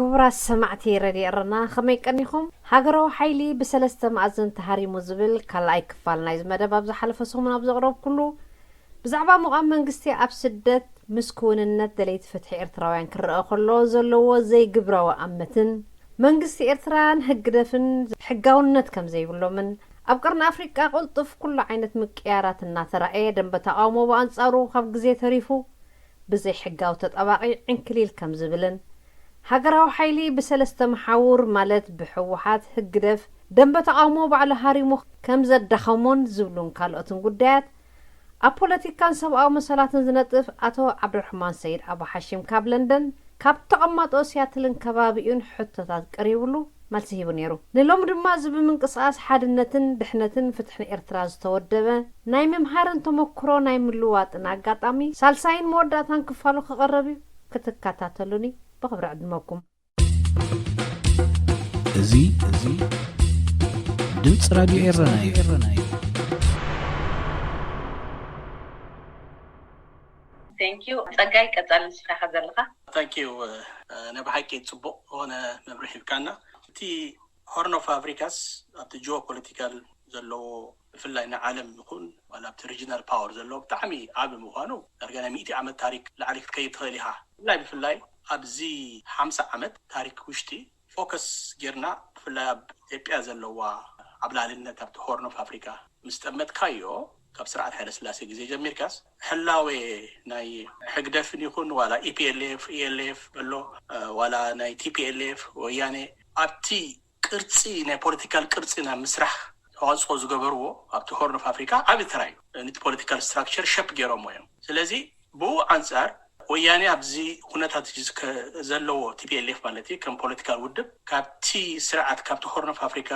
ክቡራት ሰማዕቲ ረድዮ ኤረና፣ ከመይ ቀኒኹም? ሃገራዊ ሓይሊ ብሰለስተ መኣዝን ተሃሪሙ ዝብል ካልኣይ ክፋል ናይዚ መደብ ኣብ ዝሓለፈ ሰሙን ኣብ ዘቕረብኩሉ፣ ብዛዕባ ምቓም መንግስቲ ኣብ ስደት ምስ ክውንነት ደለይቲ ፍትሒ ኤርትራውያን ክረኣ ከሎ ዘለዎ ዘይግብራዊ ኣመትን፣ መንግስቲ ኤርትራን ህግደፍን ሕጋውነት ከም ዘይብሎምን፣ ኣብ ቀርኒ ኣፍሪቃ ቅልጡፍ ኩሉ ዓይነት ምቅያራት እናተራእየ፣ ደንበ ተቓውሞ ብኣንጻሩ ካብ ግዜ ተሪፉ ብዘይ ሕጋዊ ተጣባቒ ዕንክሊል ከም ዝብልን፣ ሃገራዊ ሓይሊ ብሰለስተ መሓውር ማለት ብህወሓት፣ ህግደፍ፣ ደንበ ተቓውሞ ባዕሉ ሃሪሙ ከም ዘዳኸሞን ዝብሉን ካልኦትን ጉዳያት ኣብ ፖለቲካን ሰብኣዊ መሰላትን ዝነጥፍ ኣቶ ዓብዱርሕማን ሰይድ ኣቡ ሓሺም ካብ ለንደን፣ ካብ ተቐማጦ ሲያትልን ከባቢኡን ሕቶታት ቀሪብሉ መልሲ ሂቡ ነይሩ። ንሎሚ ድማ እዚ ብምንቅስቓስ ሓድነትን ድሕነትን ፍትሕን ኤርትራ ዝተወደበ ናይ ምምሃርን ተመክሮ ናይ ምልዋጥን ኣጋጣሚ ሳልሳይን መወዳእታን ክፋሉ ክቐርብ እዩ። ክትከታተሉኒ ብኽብሪ ዕድመኩም። እዚ እዚ ድምፂ ራድዮ ኤረና እዩ። Thank you። ጸጋይ፣ ቀጻሊ ንስኻ ኢኻ ዘለኻ። Thank you። ናይ ብሓቂ ጽቡቕ ዝኾነ መብርሂ ሂብካና። እቲ ሆርን ኦፍ ኣፍሪካስ ኣብቲ ጂኦ ፖለቲካል ዘለዎ፣ ብፍላይ ንዓለም ይኹን ዋላ ኣብቲ ሪጂናል ፓወር ዘለዎ ብጣዕሚ ዓቢ ምዃኑ፣ ዳርጋ ናይ ሚእቲ ዓመት ታሪክ ላዕሊ ክትከይድ ትኽእል ኢኻ። ብፍላይ ብፍላይ ኣብዚ ሓምሳ ዓመት ታሪክ ውሽጢ ፎከስ ጌርና፣ ብፍላይ ኣብ ኢትዮጵያ ዘለዋ ዓብላልነት ኣብቲ ሆርን ኦፍ ኣፍሪካ ምስ ጠመትካዮ፣ ካብ ስርዓት ሃይለስላሴ ግዜ ጀሚርካስ፣ ሕላዌ ናይ ሕግደፍን ይኹን ዋላ ኢፒኤልኤፍ ኢኤልኤፍ በሎ፣ ዋላ ናይ ቲፒኤልኤፍ ወያኔ ኣብቲ ቅርጺ፣ ናይ ፖለቲካል ቅርጺ ናብ ምስራሕ ተዋፅኦ ዝገበርዎ ኣብቲ ሆርን ኦፍ ኣፍሪካ ዓቢ ተራ እዩ። ነቲ ፖለቲካል ስትራክቸር ሸፕ ገይሮሞ እዮም። ስለዚ ብኡ ኣንጻር ወያኔ ኣብዚ ኩነታት እዚ ከ- ዘለዎ፣ ቲፒኤልኤፍ ማለት እዩ፣ ከም ፖለቲካል ውድብ ካብቲ ስርዓት፣ ካብቲ ሆርን ኦፍ ኣፍሪካ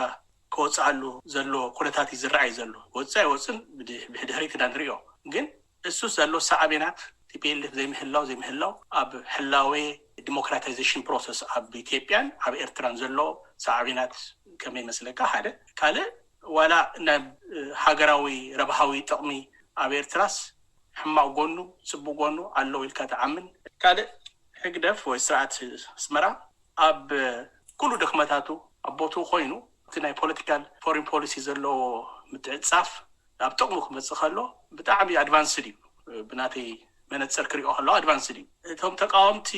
ክወፅኣሉ ዘሎ ኩነታት እዩ ዝረኣይ ዘሎ። ወፅእ ኣይወፅን ብድ- ብድሕሪት ኢና ንሪኦ። ግን እሱ ዘሎ ሳዕቤናት፣ ቲፒኤልኤፍ ዘይምህላው ዘይምህላው ኣብ ሕላዌ ዲሞክራታይዜሽን ፕሮሰስ ኣብ ኢትዮጵያን ኣብ ኤርትራን ዘሎ ሳዕቤናት ከመይ ይመስለካ? ሓደ ካልእ፣ ዋላ ናብ ሃገራዊ ረብሃዊ ጥቕሚ ኣብ ኤርትራስ ሕማቕ ጎኑ ጽቡቕ ጎኑ ኣለዎ ኢልካ ትኣምን? ካልእ፣ ህግደፍ ወይ ስርዓት ኣስመራ ኣብ ኩሉ ድኽመታቱ ኣብ ቦትኡ ኮይኑ፣ እቲ ናይ ፖለቲካል ፎሪን ፖሊሲ ዘለዎ ምትዕጻፍ ኣብ ጥቕሙ ክመጽእ ከሎ ብጣዕሚ ኣድቫንስድ እዩ፣ ብናተይ መነጽር ክሪኦ ከለኹ ኣድቫንስድ እዩ። እቶም ተቃወምቲ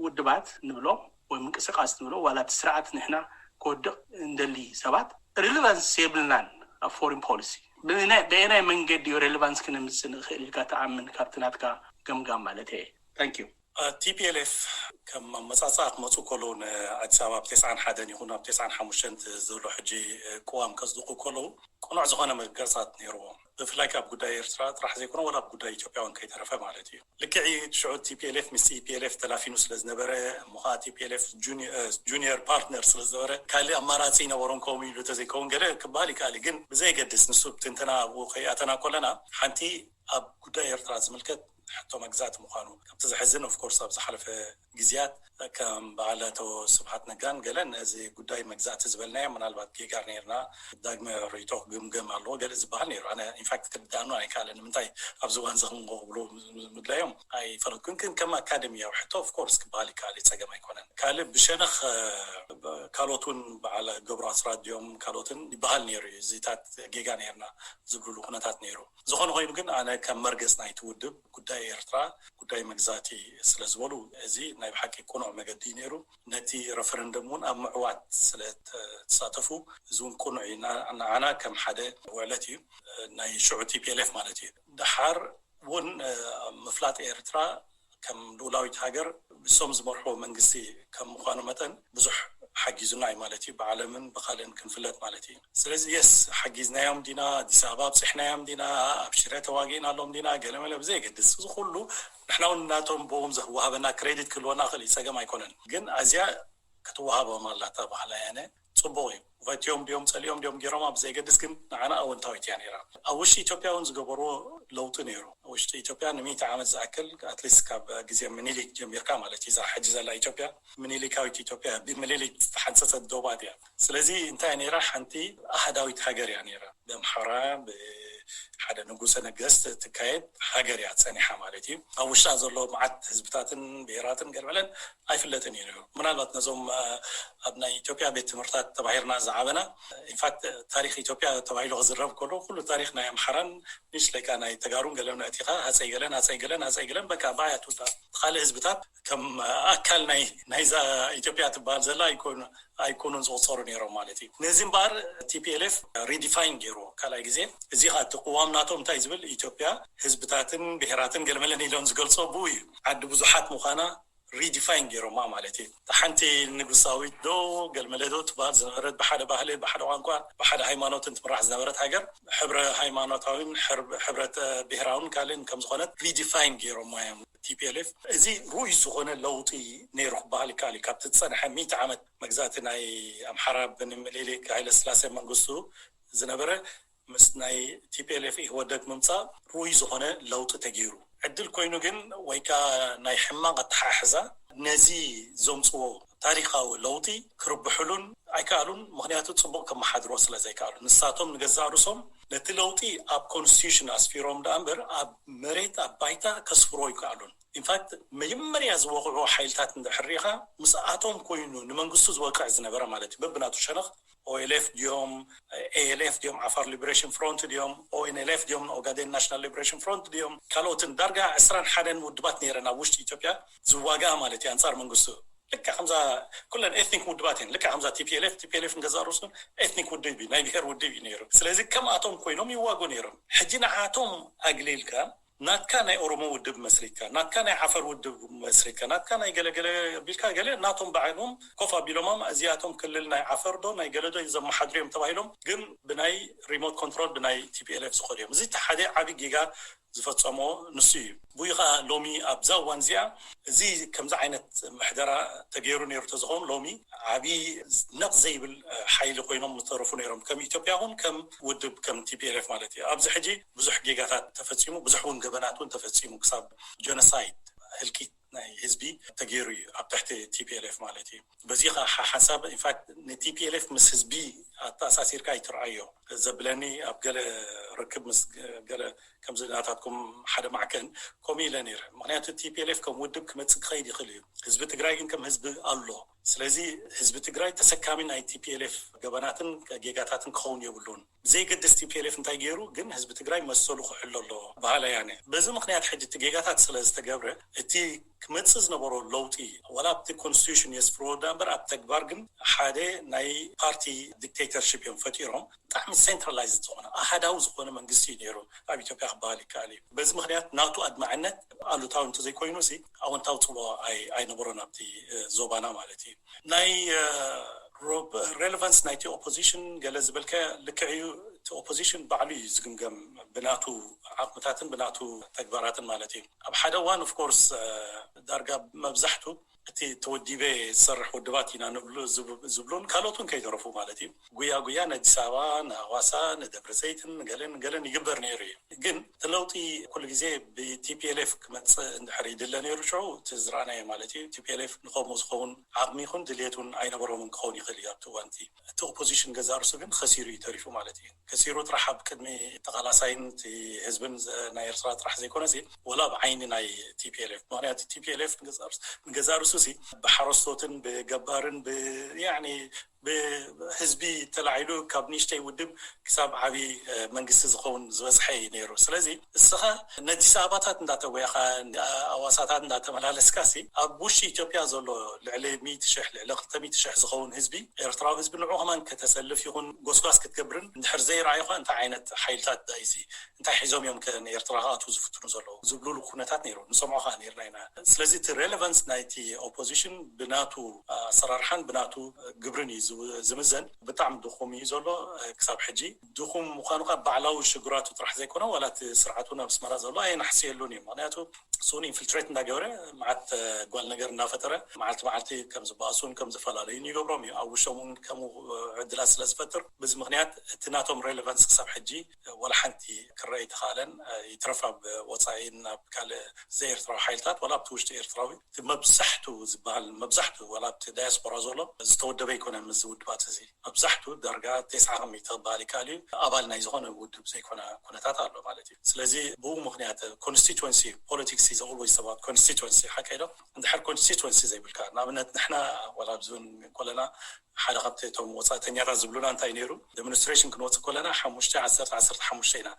ውድባት ንብሎም ወይ ምንቅስቃስ ንብሎ፣ ዋላ እቲ ስርዓት ንሕና ክወድቕ እንደሊ ሰባት፣ ሪሌቫንስ የብልናን ኣብ ፎሪን ፖሊሲ። ብናይ- በየናይ መንገዲ እዩ ሬሌቫንስ ክነምጽእ ንኽእል ኢልካ ትኣምን? ካብቲ ናትካ ገምጋም ማለት እየ። ታንክ ዩ። ቲፒኤልኤፍ ከም ኣመፃፅኣ ክመፁ ከለዉ ንኣዲስ ኣበባ ኣብ ተስዓን ሓደን ይኹን ኣብ ተስዓን ሓሙሽተን ዘሎ ሕጂ ቅዋም ከፅድቁ ከለዉ ቅኑዕ ዝኾነ መገለፃት ነይርዎም። ብፍላይ ኣብ ጉዳይ ኤርትራ ጥራሕ ዘይኮነ ዋላ ኣብ ጉዳይ ኢትዮጵያ እውን ከይተረፈ ማለት እዩ። ልክዕ እዩ፣ ሽዑ ቲፒኤልኤፍ ምስ ኢፒኤልኤፍ ተላፊኑ ስለ ዝነበረ፣ እሞ ከዓ ቲፒኤልኤፍ ጁኒየር ፓርትነር ስለ ዝነበረ ካልእ ኣማራፂ ይነበሮም፣ ከምኡ ኢሉ ተዘይከውን ገለ ክበሃል ይከኣል እዩ። ግን ብዘየገድስ ንሱ ትንተና ኣብኡ ከይኣተና ከለና ሓንቲ ኣብ ጉዳይ ኤርትራ ዝምልከት ሕቶ መግዛእቲ ምዃኑ ካብቲ ዘሕዝን ኦፍኮርስ ኣብ ዝሓለፈ ግዜያት ከም በዓል ኣቶ ስብሓት ነጋን ገለን እዚ ጉዳይ መግዛእቲ ዝበልናዮ ምናልባት ጌጋ ነይርና ዳግመ ርእይቶ ክግምገም ኣለዎ ገለ ዝበሃል ነይሩ። ኣነ ኢንፋክት ክርዳእኑ ኣይከኣለን ንምንታይ ኣብዚ እዋን እዚ ክንጎ ክብሉ ምድላዮም ኣይፈለጥኩን። ግን ከም ኣካደሚያዊ ሕቶ ኦፍኮርስ ክበሃል ይከኣል እዩ፣ ጸገም ኣይኮነን። ካልእ ብሸነኽ ካልኦት እውን በዓል ገብሩ ኣስራት ድዮም ካልኦትን ይበሃል ነይሩ እዩ። እዚታት ጌጋ ነይርና ዝብልሉ ኩነታት ነይሩ። ዝኾነ ኮይኑ ግን ኣነ ከም መርገጽ ናይቲ ውድብ ጉዳይ ኤርትራ ጉዳይ መግዛእቲ ስለ ዝበሉ እዚ ናይ ብሓቂ ቅኑዕ መገዲ እዩ ነይሩ። ነቲ ረፈረንደም እውን ኣብ ምዕዋት ስለ ተሳተፉ እዚ እውን ቅኑዕ እዩ። ንዓና ከም ሓደ ውዕለት እዩ ናይ ሽዑ ቲፒኤልኤፍ ማለት እዩ። ደሓር እውን ምፍላጥ ኤርትራ ከም ልኡላዊት ሃገር እሶም ዝመርሕዎ መንግስቲ ከም ምዃኑ መጠን ብዙሕ ሓጊዙና እዩ ማለት እዩ። ብዓለምን ብኻልእን ክንፍለጥ ማለት እዩ። ስለዚ የስ ሓጊዝናዮም ዲና፣ ኣዲስ ኣበባ ኣብፂሕናዮም ዲና፣ ኣብ ሽረ ተዋጊእናሎም ዲና፣ ገለመለ ብዘየገድስ እዚ ኩሉ ንሕና እውን ናቶም ብኦም ዝወሃበና ክሬዲት ክህልወና ክእል እዩ፣ ፀገም ኣይኮነን። ግን ኣዝያ ክትወሃቦም ኣላ እታ ባህላ ያነ ፅቡቕ እዩ። ፈትዮም ድዮም ፀሊኦም ድዮም ገይሮማ ብዘየገድስ ግን ንዓና ኣወንታዊት እያ ነይራ። ኣብ ውሽጢ ኢትዮጵያ እውን ዝገበርዎ ለውጢ ነይሩ። ኣብ ውሽጢ ኢትዮጵያ ንሚእቲ ዓመት ዝኣክል ኣትሊስት ካብ ግዜ ምኒሊክ ጀሚርካ ማለት እዩ እዛ ሕጂ ዘላ ኢትዮጵያ ምኒሊካዊት ኢትዮጵያ ብምኒሊክ ዝተሓንፀፀት ዶባት እያ። ስለዚ እንታይ እያ ነይራ? ሓንቲ ኣሃዳዊት ሃገር እያ ነይራ። ብኣምሓራ፣ ሓደ ንጉሰ ነገስት ትካየድ ሃገር እያ ጸኒሓ ማለት እዩ። ኣብ ውሽጣ ዘሎ መዓት ህዝብታትን ብሔራትን ገልበለን ኣይፍለጥን እዩ ነይሩ። ምናልባት ነዞም ኣብ ናይ ኢትዮጵያ ቤት ትምህርታት ተባሂርና ዝዓበና ኢንፋክት ታሪክ ኢትዮጵያ ተባሂሉ ክዝረብ ከሎ ኩሉ ታሪክ ናይ ኣምሓራን ንሽ ለካ ናይ ተጋሩን ገለን ኣእቲኻ ሃፀይ ገለን ሃፀይ ገለን ሃፀይ ገለን በቃ ባያ ትውጣ። ካልእ ህዝብታት ከም ኣካል ናይ ናይዛ ኢትዮጵያ ትበሃል ዘላ ኣይኮኑ ኣይኮኑን ዝቁፀሩ ነይሮም ማለት እዩ። ነዚ እምበኣር ቲፒኤልኤፍ ሪዲፋይን ገይርዎ ካልኣይ ግዜ። እዚ ከዓ እቲ ቅዋም ናቶም እንታይ ዝብል ኢትዮጵያ ህዝብታትን ብሔራትን ገለመለን ኢሎም ዝገልፆ ብኡ እዩ። ዓዲ ብዙሓት ምዃና ሪዲፋይን ገይሮማ ማለት እዩ። ሓንቲ ንጉሳዊት ዶ ገልመለ ዶ ትበሃል ዝነበረት ብሓደ ባህልን ብሓደ ቋንቋን ብሓደ ሃይማኖትን ትምራሕ ዝነበረት ሃገር ሕብረ ሃይማኖታዊን ሕብረ ብሔራውን ካልእን ከም ዝኾነት ሪዲፋይን ገይሮማ እዮም። ቲፒኤልኤፍ እዚ ርኡይ ዝኾነ ለውጢ ነይሩ ክበሃል ይከኣል እዩ። ካብቲ ዝፀንሐ ሚእቲ ዓመት መግዛእቲ ናይ ኣምሓራ ብምልኢልእ ሃይለስላሴ መንግስቱ ዝነበረ ምስ ናይ ቲፒኤልኤፍ ኢህወደግ ምምፃእ ርኡይ ዝኾነ ለውጢ ተገይሩ። ዕድል ኮይኑ ግን ወይ ከዓ ናይ ሕማቕ ኣተሓሕዛ ነዚ ዘምፅዎ ታሪካዊ ለውጢ ክርብሕሉን ኣይከኣሉን። ምክንያቱ ፅቡቅ ከመሓድሮ ስለ ዘይከኣሉ ንሳቶም ንገዛእ ርእሶም ነቲ ለውጢ ኣብ ኮንስቲቱሽን ኣስፊሮም ደኣ እምበር ኣብ መሬት ኣብ ባይታ ከስፍሮ ኣይከኣሉን። ኢንፋክት መጀመርያ ዝወቕዑ ሓይልታት እንድሕር ርኢኻ ምስኣቶም ኮይኑ ንመንግስቱ ዝወቅዕ ዝነበረ ማለት እዩ በብናቱ ሸነኽ ኦኤልኤፍ ድዮም ኤኤልኤፍ ድዮም ዓፋር ሊበሬሽን ፍሮንት ድዮም ኦኤንኤልኤፍ ድዮም ኦጋዴን ናሽናል ሊበሬሽን ፍሮንት ድዮም ካልኦትን ዳርጋ ዕስራን ሓደን ውድባት ነይረን ኣብ ውሽጢ ኢትዮጵያ ዝዋጋ ማለት እዩ ኣንፃር መንግስቱ። ልክዕ ከምዛ ኩለን ኤትኒክ ውድባት እየን። ልክዕ ከምዛ ቲፒኤልኤፍ ቲፒኤልኤፍ ንገዛእ ርእሱ ኤትኒክ ውድብ እዩ ናይ ብሄር ውድብ እዩ ነይሩ። ስለዚ ከምኣቶም ኮይኖም ይዋጉ ነይሮም። ሕጂ ንዓቶም ኣግሊልካ ናትካ ናይ ኦሮሞ ውድብ መስሪትካ ናትካ ናይ ዓፈር ውድብ መስሪትካ ናትካ ናይ ገለገለ ቢልካ ገለ ናቶም ባዕሎም ኮፍ ኣቢሎሞም እዚኣቶም ክልል ናይ ዓፈር ዶ ናይ ገለ ዶ ዘመሓድሩ እዮም ተባሂሎም ግን ብናይ ሪሞት ኮንትሮል ብናይ ቲፒኤልኤፍ ዝኾኑ እዮም። እዚ እቲ ሓደ ዓብዪ ጌጋ ዝፈፀሞ ንሱ እዩ። ብኡ ከዓ ሎሚ ኣብዛ እዋን እዚኣ እዚ ከምዚ ዓይነት ምሕደራ ተገይሩ ነይሩ ተዝኸውን ሎሚ ዓብዪ ነቕ ዘይብል ሓይሊ ኮይኖም ምተረፉ ነይሮም ከም ኢትዮጵያ እውን ከም ውድብ ከም ቲፒኤልኤፍ ማለት እዩ። ኣብዚ ሕጂ ብዙሕ ጌጋታት ተፈፂሙ ብዙሕ እውን ገበናት እውን ተፈፂሙ ክሳብ ጀኖሳይድ ህልቂት ናይ ህዝቢ ተገይሩ እዩ ኣብ ትሕቲ ቲፒኤልኤፍ ማለት እዩ። በዚ ከዓ ሓንሳብ ኢንፋክት ንቲፒኤልኤፍ ምስ ህዝቢ ኣተኣሳሲርካ ይትርኣዮ ዘብለኒ ኣብ ገለ ርክብ ምስ ገለ ከምዚ ናታትኩም ሓደ ማዕከን ከምኡ ኢለ ነይረ። ምክንያቱ ቲፒኤልኤፍ ከም ውድብ ክመፅእ ክኸይድ ይኽእል እዩ። ህዝቢ ትግራይ ግን ከም ህዝቢ ኣሎ። ስለዚ ህዝቢ ትግራይ ተሰካሚ ናይ ቲፒኤልኤፍ ገበናትን ጌጋታትን ክኸውን የብሉን። ዘይገድስ ቲፒኤልኤፍ እንታይ ገይሩ ግን ህዝቢ ትግራይ መሰሉ ክሕሎ ኣለዎ በሃላይ ኣነ። በዚ ምክንያት ሕጂ እቲ ጌጋታት ስለ ዝተገብረ እቲ ክመፅእ ዝነበሮ ለውጢ ዋላ ኣብቲ ኮንስቲቱሽን የስፍርዎ ዳ እምበር ኣብ ተግባር ግን ሓደ ናይ ፓርቲ ዲክቴተርሽፕ እዮም ፈጢሮም። ብጣዕሚ ሴንትራላይዝድ ዝኾነ ኣሃዳዊ ዝኾነ መንግስቲ እዩ ነይሩ ኣብ ኢትዮጵያ ክበሃል ይከኣል እዩ። በዚ ምክንያት ናቱ ኣድማዕነት ኣሉታዊ እንተዘይኮይኑ ሲ ኣወንታዊ ፅልዋ ኣይነበሮን ኣብቲ ዞባና ማለት እዩ። ናይ ሬሌቫንስ ናይቲ ኦፖዚሽን ገለ ዝበልከ ልክዕ እዩ። እቲ ኦፖዚሽን ባዕሉ እዩ ዝግምገም ብናቱ ዓቕምታትን ብናቱ ተግባራትን ማለት እዩ። ኣብ ሓደ እዋን ኦፍኮርስ ዳርጋ መብዛሕቱ እቲ ተወዲበ ዝሰርሕ ውድባት ኢና ንብሉ ዝብሉን ካልኦት እውን ከይተረፉ ማለት እዩ። ጉያ ጉያ ንኣዲስ ኣበባ ንኣዋሳ ንደብረ ዘይትን ገለን ገለን ይግበር ነይሩ እዩ። ግን እቲ ለውጢ ኩሉ ግዜ ብቲፒኤልኤፍ ክመፅእ እንድሕር ይድለ ነይሩ ሽዑ እቲ ዝረኣናዮ ማለት እዩ። ቲፒኤልኤፍ ንከምኡ ዝኸውን ዓቕሚ ይኹን ድልየት እውን ኣይነበሮምን ክኸውን ይኽእል እዩ ኣብቲ እዋንቲ። እቲ ኦፖዚሽን ገዛ ርሱ ግን ከሲሩ እዩ ተሪፉ ማለት እዩ። ከሲሩ ጥራሕ ኣብ ቅድሚ ተቓላሳይን እቲ ህዝብን ናይ ኤርትራ ጥራሕ ዘይኮነሲ ወላ ኣብ ዓይኒ ናይ ቲፒኤልኤፍ ምክንያቱ ቲፒኤልኤፍ ንገዛ ርሱ ሲ ብሓረስቶትን ብገባርን ብያኒ ብህዝቢ ተላዒሉ ካብ ንእሽተይ ውድብ ክሳብ ዓብዪ መንግስቲ ዝኸውን ዝበዝሐ እዩ ነይሩ። ስለዚ እስኻ ነዲስ ኣበባታት እንዳተወያኻ ኣዋሳታት እንዳተመላለስካ ሲ ኣብ ውሽጢ ኢትዮጵያ ዘሎ ልዕሊ ሚእቲ ሽሕ ልዕሊ ክልተ ሚእቲ ሽሕ ዝኸውን ህዝቢ ኤርትራዊ ህዝቢ ንዑ ከማን ከተሰልፍ ይኹን ጎስጓስ ክትገብርን እንድሕር ዘይረኣዩኻ እንታይ ዓይነት ሓይልታት ዳይዚ እንታይ ሒዞም እዮም ከ ንኤርትራ ክኣትዉ ዝፍትኑ ዘለዉ ዝብሉሉ ኩነታት ነይሩ። ንሰምዖ ከዓ ነይርና ኢና። ስለዚ እቲ ሬሌቫንስ ናይቲ ኦፖዚሽን ብናቱ ኣሰራርሓን ብናቱ ግብርን እዩ ዝምዘን። ብጣዕሚ ድኹም እዩ ዘሎ ክሳብ ሕጂ። ድኹም ምዃኑ ከዓ ባዕላዊ ሽግራቱ ጥራሕ ዘይኮነ ዋላ እቲ ስርዓት እውን ኣብ ኣስመራ ዘሎ ኣየናሕስየሉን እዩ። ምክንያቱ እሱ እውን ኢንፊልትሬት እንዳገበረ መዓት ጓል ነገር እናፈጠረ መዓልቲ መዓልቲ ከም ዝበኣሱን ከም ዝፈላለዩን ይገብሮም እዩ። ኣብ ውሽጦም እውን ከምኡ ዕድላት ስለ ዝፈጥር በዚ ምክንያት እቲ ናቶም ሬሌቫንስ ክሳብ ሕጂ ወላ ሓንቲ ክረአ ኣይተኻእለን። ይትረፍ ኣብ ወፃኢን ኣብ ካልእ ዘይኤርትራዊ ሓይልታት ዋላ ኣብቲ ውሽጢ ኤርትራዊ እቲ መብዛሕቱ ዝበሃል መብዛሕቱ ዋላ ኣብቲ ዳያስፖራ ዘሎ ዝተወደበ ኣይኮነን። እዚ ውድባት እዚ። መብዛሕቱ ዳርጋ ተስዓ ከሚእቲ ክበሃል ይከኣል እዩ ኣባል ናይ ዝኾነ ውድብ ዘይኮነ ኩነታት ኣሎ ማለት እዩ። ስለዚ ብኡ ምክንያት ኮንስቲትወንሲ ፖለቲክስ is always about ኮንስቲትወንሲ ሓቀ ኢሎ እንድሕር ኮንስቲትወንሲ ዘይብልካ ንኣብነት ንሕና ዋላ ኣብዚ እውን ከለና ሓደ ካብቲ እቶም ወፃእተኛታት ዝብሉና እንታይ ነይሩ? ዴሞንስትሬሽን ክንወፅእ ከለና ሓሙሽተ ዓሰርተ ዓሰርተ ሓሙሽተ ኢና።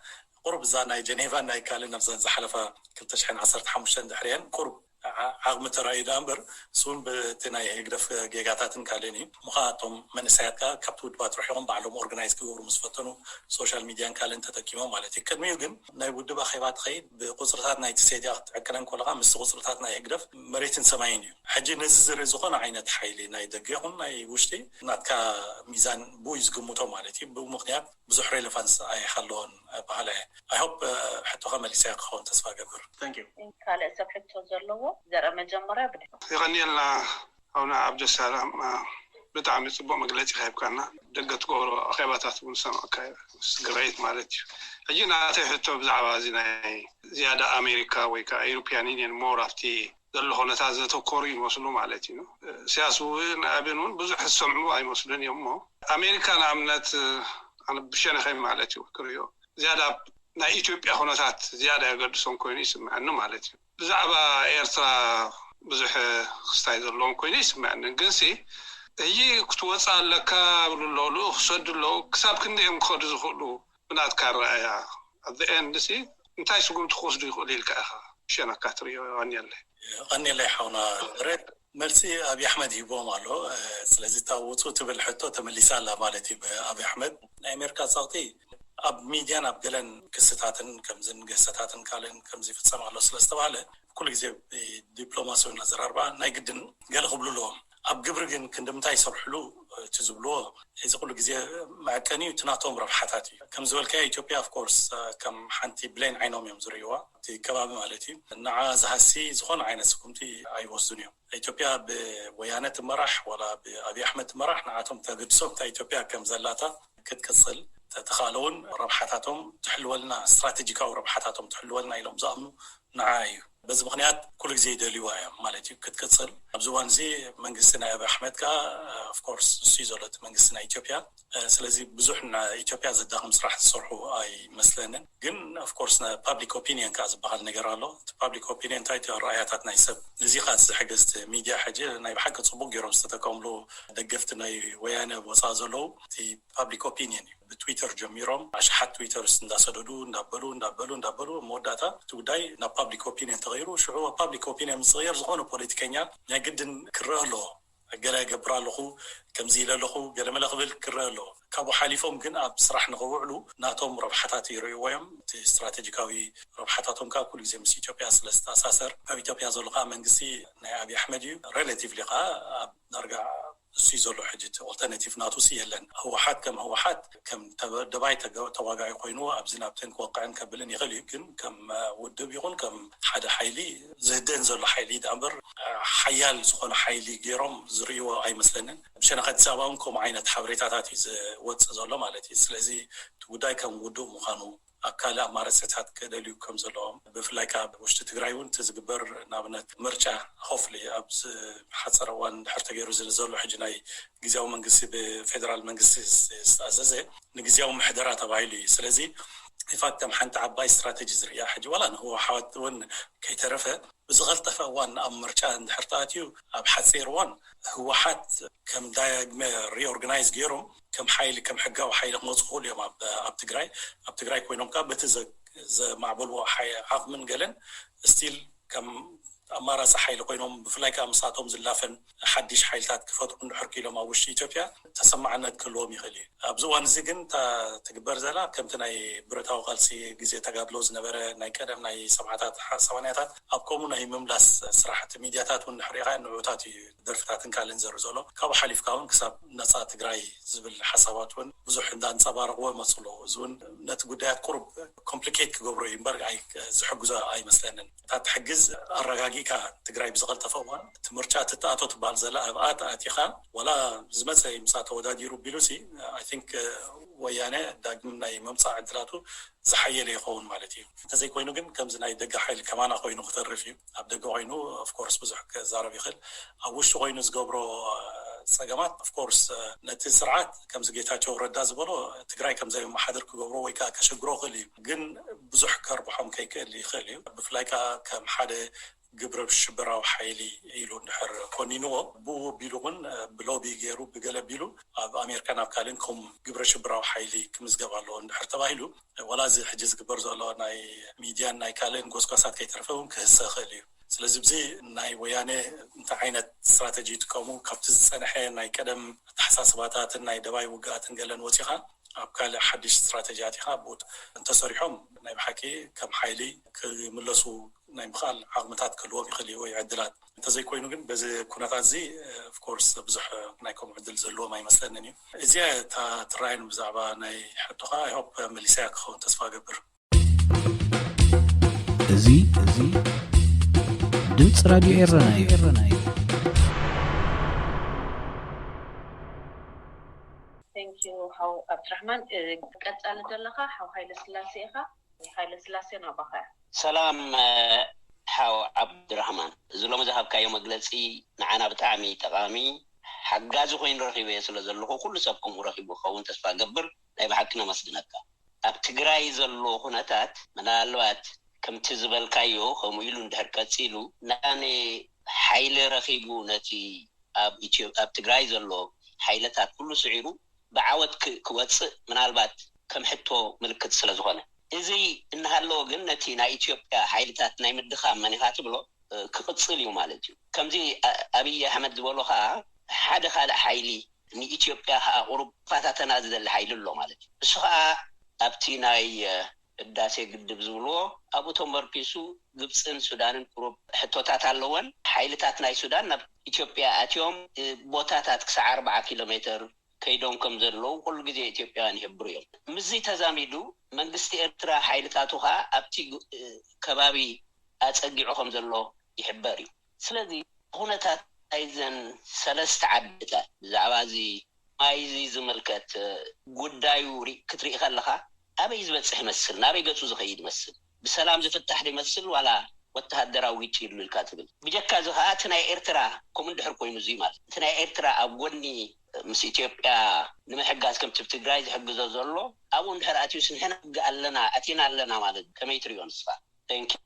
ቁሩብ እዛ ናይ ጀኔቫን ናይ ካልእ ናብዛ ዝሓለፋ ክልተ ሽሕን ዓሰርተ ሓሙሽተን ድሕሪአን ቁሩብ ዓቕሚ ተራእዩ ደኣ እምበር እሱ እውን በቲ ናይ ህግደፍ ጌጋታትን ካልእን እዩ። ምዃ እቶም መንእሰያት ከኣ ካብቲ ውድባት ርሒቖም ባዕሎም ኦርጋናይዝ ክገብሩ ምስ ፈተኑ ሶሻል ሚድያን ካልእን ተጠቂሞም ማለት እዩ። ቅድሚኡ ግን ናይ ውድብ ኣኼባ ትኸይድ ብቁፅርታት ናይቲ ሴድያ ክትዕቅነን ከለኻ ምስቲ ቁፅርታት ናይ ህግደፍ መሬትን ሰማይን እዩ። ሕጂ ነዚ ዝርኢ ዝኾነ ዓይነት ሓይሊ ናይ ደገ ይኹን ናይ ውሽጢ ናትካ ሚዛን ብኡ እዩ ዝግምቶ ማለት እዩ። ብኡ ምኽንያት ብዙሕ ሬሌቫንስ ኣይሃለዎን በሃላ እየ። I hope ሕቶኻ መሊሰያ ክኸውን ተስፋ ገብር። ካልእ ሰብ ሕቶ ዘለዎ ዘርአ መጀመርያ ብድ ይቐንየልና ኣቡና ዓብደሰላም። ብጣዕሚ ፅቡቅ መግለፂ ከሂብካና። ደገ ትገብሮ ኣኼባታት እውን ሰምዕካ ግሬት ማለት እዩ። ሕጂ ናተይ ሕቶ ብዛዕባ እዚ ናይ ዝያዳ ኣሜሪካ ወይ ከዓ ኤሮፒያን ዩኒየን ሞር ኣብቲ ዘሎ ኩነታት ዘተኮሩ ይመስሉ ማለት እዩ። ሲያስ እውን ኣብን እውን ብዙሕ ዝሰምዑ ኣይመስሉን እዮም። እሞ ኣሜሪካ ንኣብነት ኣነ ብሸነኸይ ማለት እዩ ክርእዮ ዝያዳ ናይ ኢትዮጵያ ኩነታት ዝያዳ የገድሶም ኮይኑ ይስምዐኒ ማለት እዩ። ብዛዕባ ኤርትራ ብዙሕ ክስታይ ዘለዎም ኮይኑ ይስምዐኒ። ግንሲ ሕጂ ክትወፅእ ኣለካ ብሉ ኣለዉ፣ ልኡኽ ክሰዱ ኣለዉ። ክሳብ ክንደይ እዮም ክኸዱ ዝኽእሉ ብናትካ ኣረኣእያ? ኣብ ኤንድ ሲ እንታይ ስጉምቲ ክወስዱ ይኽእሉ ኢልካ ኢኻ ብሸነካ ትርእዮ? ይቐንየለይ። ቀኒለይ ሓውና ረ መልሲ ኣብይ ኣሕመድ ሂቦም ኣሎ። ስለዚ እታ ውፁ ትብል ሕቶ ተመሊሳ ኣላ ማለት እዩ ብኣብይ ኣሕመድ። ናይ ኣሜሪካ ፀቕጢ ኣብ ሚድያን ኣብ ገለን ክስታትን ከምዝን ገሰታትን ካልእን ከምዚ ይፍፀም ኣሎ ስለ ዝተባሃለ ኩሉ ግዜ ብዲፕሎማሲውን ኣዘራርባ ናይ ግድን ገለ ክብሉ ኣለዎም። ኣብ ግብሪ ግን ክንዲ ምንታይ ይሰርሕሉ እቲ ዝብልዎ እዚ ኩሉ ግዜ መዐቀኒ እዩ፣ እቲ ናቶም ረብሓታት እዩ። ከም ዝበልካዮ ኢትዮጵያ ኦፍኮርስ ከም ሓንቲ ብሌን ዓይኖም እዮም ዝርእይዋ እቲ ከባቢ ማለት እዩ። ንዓ ዝሃሲ ዝኾነ ዓይነት ስጉምቲ ኣይወስዱን እዮም። ኢትዮጵያ ብወያነ ትመራሕ ዋላ ብኣብይ ኣሕመድ ትመራሕ ንዓቶም ተገድሶም እታ ኢትዮጵያ ከም ዘላታ ክትቅፅል ተተኻለ እውን ረብሓታቶም ትሕልወልና ስትራቴጂካዊ ረብሓታቶም ትሕልወልና ኢሎም ዝኣምኑ ንዓ እዩ። በዚ ምክንያት ኩሉ ግዜ ይደልይዋ እዮም ማለት እዩ ክትቅፅል። ኣብዚ እዋን እዚ መንግስቲ ናይ ኣብይ ኣሕመድ ከዓ ኦፍኮርስ ንሱ እዩ ዘሎ እቲ መንግስቲ ናይ ኢትዮጵያ። ስለዚ ብዙሕ ንኢትዮጵያ ዘዳኽም ስራሕ ዝሰርሑ ኣይመስለንን። ግን ኦፍኮርስ ፓብሊክ ኦፒኒየን ከዓ ዝበሃል ነገር ኣሎ። እቲ ፓብሊክ ኦፒኒየን እንታይ እቲ ኣረኣያታት ናይ ሰብ እዚ ከዓ ዝሕግዝ እቲ ሚድያ ሕጂ ናይ ብሓቂ ፅቡቅ ገይሮም ዝተጠቀምሉ ደገፍቲ ናይ ወያነ ወፃእ ዘለዉ እቲ ፓብሊክ ኦፒኒየን እዩ። ብትዊተር ጀሚሮም ኣሽሓት ትዊተርስ እንዳሰደዱ እንዳበሉ እንዳበሉ እንዳበሉ መወዳእታ እቲ ጉዳይ ናብ ፓብሊክ ኦፒኒየን ተቐይሩ። ሽዑ ፓብሊክ ኦፒኒየን ምስ ዝቕየር ዝኾነ ፖለቲከኛ ናይ ግድን ክረአ ኣለዎ። ገለ ገብር ኣለኹ ከምዚ ኢለ ኣለኹ ገለመለ ክብል ክረአ ኣለዎ። ካብኡ ሓሊፎም ግን ኣብ ስራሕ ንኽውዕሉ ናቶም ረብሓታት ይርእይዎ እዮም። እቲ ስትራቴጂካዊ ረብሓታቶም ከዓ ኩሉ ግዜ ምስ ኢትዮጵያ ስለ ዝተኣሳሰር ኣብ ኢትዮጵያ ዘሎ ከዓ መንግስቲ ናይ ኣብይ ኣሕመድ እዩ። ሬላቲቭሊ ከዓ ኣብ ዳርጋ እሱ ዘሎ ሕጂ እቲ ኦልተርናቲቭ ናቱ ሲ የለን። ህወሓት ከም ህወሓት ከም ተደባይ ተዋጋኢ ኮይኑ ኣብዚ ናብተን ክወቅዕን ከብልን ይኽእል እዩ። ግን ከም ውድብ ይኹን ከም ሓደ ሓይሊ ዝህደን ዘሎ ሓይሊ ዳእምበር ሓያል ዝኾነ ሓይሊ ገይሮም ዝርእይዎ ኣይመስለንን። ብሸነኽ ኣዲስ ኣበባ እውን ከምኡ ዓይነት ሓበሬታታት እዩ ዝወፅእ ዘሎ ማለት እዩ። ስለዚ እቲ ጉዳይ ከም ውድብ ምዃኑ ኣብ ካልእ ኣማራፅታት ክደልዩ ከም ዘለዎም ብፍላይ ከዓ ውሽጢ ትግራይ እውን እቲ ዝግበር ንኣብነት ምርጫ ሆፍሊ ኣብ ዝሓፀረ እዋን ድሕር ተገይሩ ዝል ዘሎ ሕጂ ናይ ግዜያዊ መንግስቲ ብፌደራል መንግስቲ ዝተኣዘዘ ንግዜያዊ ምሕደራ ተባሂሉ እዩ። ስለዚ ኢፋት ከም ሓንቲ ዓባይ ስትራቴጂ ዝርእያ ሕጂ ዋላ ንህወሓት እውን ከይተረፈ ብዝቐልጠፈ እዋን ኣብ ምርጫ እንድሕር ተኣትዩ ኣብ ሓፂር እዋን ህወሓት ከም ዳግመ ሪኦርጋናይዝ ገይሮም ከም ሓይሊ ከም ሕጋዊ ሓይሊ ክመፁ ክኽእሉ እዮም ኣብ ትግራይ ኣብ ትግራይ ኮይኖም ከዓ በቲ ዘማዕበልዎ ዓቕምን ገለን ስቲል ከም ኣማራፂ ሓይሊ ኮይኖም ብፍላይ ከዓ ምስኣቶም ዝላፈን ሓድሽ ሓይልታት ክፈጥሩ እንድሕር ክኢሎም ኣብ ውሽጢ ኢትዮጵያ ተሰማዕነት ክህልዎም ይኽእል እዩ። ኣብዚ እዋን እዚ ግን እታ ትግበር ዘላ ከምቲ ናይ ብረታዊ ቃልሲ ግዜ ተጋድሎ ዝነበረ ናይ ቀደም ናይ ሰብዓታት ሰማንያታት ኣብ ከምኡ ናይ ምምላስ ስራሕቲ ሚድያታት እውን ንሕሪኻ ንዑታት እዩ ደርፍታትን ካልእን ዘርኢ ዘሎ። ካብኡ ሓሊፍካ እውን ክሳብ ነፃ ትግራይ ዝብል ሓሳባት እውን ብዙሕ እንዳንፀባረቕዎ ይመፁ ኣለዉ። እዚ እውን ነቲ ጉዳያት ቁሩብ ኮምፕሊኬት ክገብሮ እዩ እምበር ዝሕግዞ ኣይመስለንን። እታ ትሕግዝ ኣረጋጊካ ትግራይ ብዝቐልጠፈ እዋን እቲ ምርጫ ትተኣቶ ትበሃል ዘላ ኣብኣ ተኣቲኻ ዋላ ዝመፀ ምፃ ተወዳዲሩ ቢሉሲ ኣይ ቲንክ ወያነ ዳግም ናይ ምምፃእ ዕድላቱ ዝሓየለ ይኸውን ማለት እዩ። እንተዘይኮይኑ ግን ከምዚ ናይ ደገ ሓይሊ ከማና ኮይኑ ክተርፍ እዩ። ኣብ ደገ ኮይኑ ኦፍኮርስ ብዙሕ ክዛረብ ይኽእል። ኣብ ውሽጢ ኮይኑ ዝገብሮ ጸገማት ኦፍኮርስ ነቲ ስርዓት ከምዚ ጌታቸው ረዳ ዝበሎ ትግራይ ከምዘይ መሓደር ክገብሮ ወይ ከዓ ከሸግሮ ክእል እዩ። ግን ብዙሕ ከርብሖም ከይክእል ይኽእል እዩ። ብፍላይ ከዓ ከም ሓደ ግብረ ሽበራዊ ሓይሊ ኢሉ እንድሕር ኮኒንዎ፣ ብኡ ኣቢሉ እውን ብሎቢ ገይሩ ብገለ ኣቢሉ ኣብ ኣሜሪካን ኣብ ካልእን ከም ግብረ ሽበራዊ ሓይሊ ክምዝገብ ኣለዎ እንድሕር ተባሂሉ፣ ዋላ እዚ ሕጂ ዝግበር ዘሎ ናይ ሚድያን ናይ ካልእን ጎስጓሳት ከይተረፈ እውን ክህሰ ይኽእል እዩ። ስለዚ ብዚ ናይ ወያነ እንታይ ዓይነት ስትራተጂ ይጥቀሙ፣ ካብቲ ዝፀንሐ ናይ ቀደም ኣተሓሳስባታትን ናይ ደባይ ውግኣትን ገለን ወፂኻ ኣብ ካልእ ሓድሽ ስትራተጂ ኣቲኻ ብኡ እንተሰሪሖም ናይ ብሓቂ ከም ሓይሊ ክምለሱ ናይ ምኽኣል ዓቕምታት ክህልዎም ይኽእል እዩ ወይ ዕድላት። እንተዘይኮይኑ ግን በዚ ኩነታት እዚ ኦፍኮርስ ብዙሕ ናይ ከምኡ ዕድል ዘለዎም ኣይመስለንን እዩ። እዚኣ እታ ትረኣየን ብዛዕባ ናይ ሕቶኻ። I hope መሊሰያ ክኸውን ተስፋ እገብር። እዚ እዚ ድምፂ ራድዮ ኤረና እዩ። Thank you ሓው ኣብድራሕማን። ቀጻሊ ዘለኻ ሓው ሃይለ ስላሴ ኢኻ። ሃይለ ስላሴ ናባኻ። ሰላም ሓው ዓብድራህማን፣ እዚ ሎሚ ዝሃብካዮ መግለፂ ንዓና ብጣዕሚ ጠቓሚ ሓጋዚ ኮይኑ ረኺበዮ ስለ ዘለኹ፣ ኩሉ ሰብ ከምኡ ረኺቡ ክኸውን ተስፋ ገብር። ናይ ብሓቂ ነመስግነካ። ኣብ ትግራይ ዘሎ ኩነታት ምናልባት ከምቲ ዝበልካዮ ከምኡ ኢሉ እንድሕር ቀፂሉ፣ ናነ ሓይሊ ረኺቡ ነቲ ኣብ ኢትዮ ኣብ ትግራይ ዘሎ ሓይለታት ኩሉ ስዒሩ ብዓወት ክወፅእ ምናልባት ከም ሕቶ ምልክት ስለ ዝኾነ፣ እዚ እናሃለወ ግን ነቲ ናይ ኢትዮጵያ ሓይልታት ናይ ምድኻም መን ኢኻ ትብሎ ክቕፅል እዩ ማለት እዩ። ከምዚ ኣብይ ኣሕመድ ዝበሎ ከዓ ሓደ ካልእ ሓይሊ ንኢትዮጵያ ከዓ ቁሩብ ክፈታተና ዝደሊ ሓይሊ ኣሎ ማለት እዩ። እሱ ከዓ ኣብቲ ናይ ህዳሴ ግድብ ዝብልዎ ኣብኡ ተንበርኪሱ ግብፅን ሱዳንን ቁሩብ ሕቶታት ኣለወን። ሓይልታት ናይ ሱዳን ናብ ኢትዮጵያ ኣትዮም ቦታታት ክሳዕ ኣርባዓ ኪሎ ሜትር ከይዶም ከም ዘለዉ ኩሉ ግዜ ኢትዮጵያውያን ይሕብሩ እዮም። ምስዚ ተዛሚዱ መንግስቲ ኤርትራ ሓይልታቱ ከዓ ኣብቲ ከባቢ ኣፀጊዑ ከም ዘሎ ይሕበር እዩ። ስለዚ ኩነታት ናይዘን ሰለስተ ዓድታት ብዛዕባ እዚ ማይ እዚ ዝምልከት ጉዳዩ ክትርኢ ከለኻ ኣበይ ዝበፅሕ ይመስል? ናበይ ገፁ ዝኸይድ ይመስል? ብሰላም ዝፍታሕ ዶ ይመስል ዋላ ወተሃደራዊ ግጭት ኢሉ ኢልካ ትብል? ብጀካ እዚ ከዓ እቲ ናይ ኤርትራ ከምኡ እንድሕር ኮይኑ እዚ ማለት እቲ ናይ ኤርትራ ኣብ ጎኒ ምስ ኢትዮጵያ ንምሕጋዝ ከምቲ ትግራይ ዝሕግዞ ዘሎ ኣብኡ እንድሕር ኣትዩስ ንሕና ንውግእ ኣለና ኣቲና ኣለና ማለት ከመይ ትሪኦ ንስኻ? Thank you።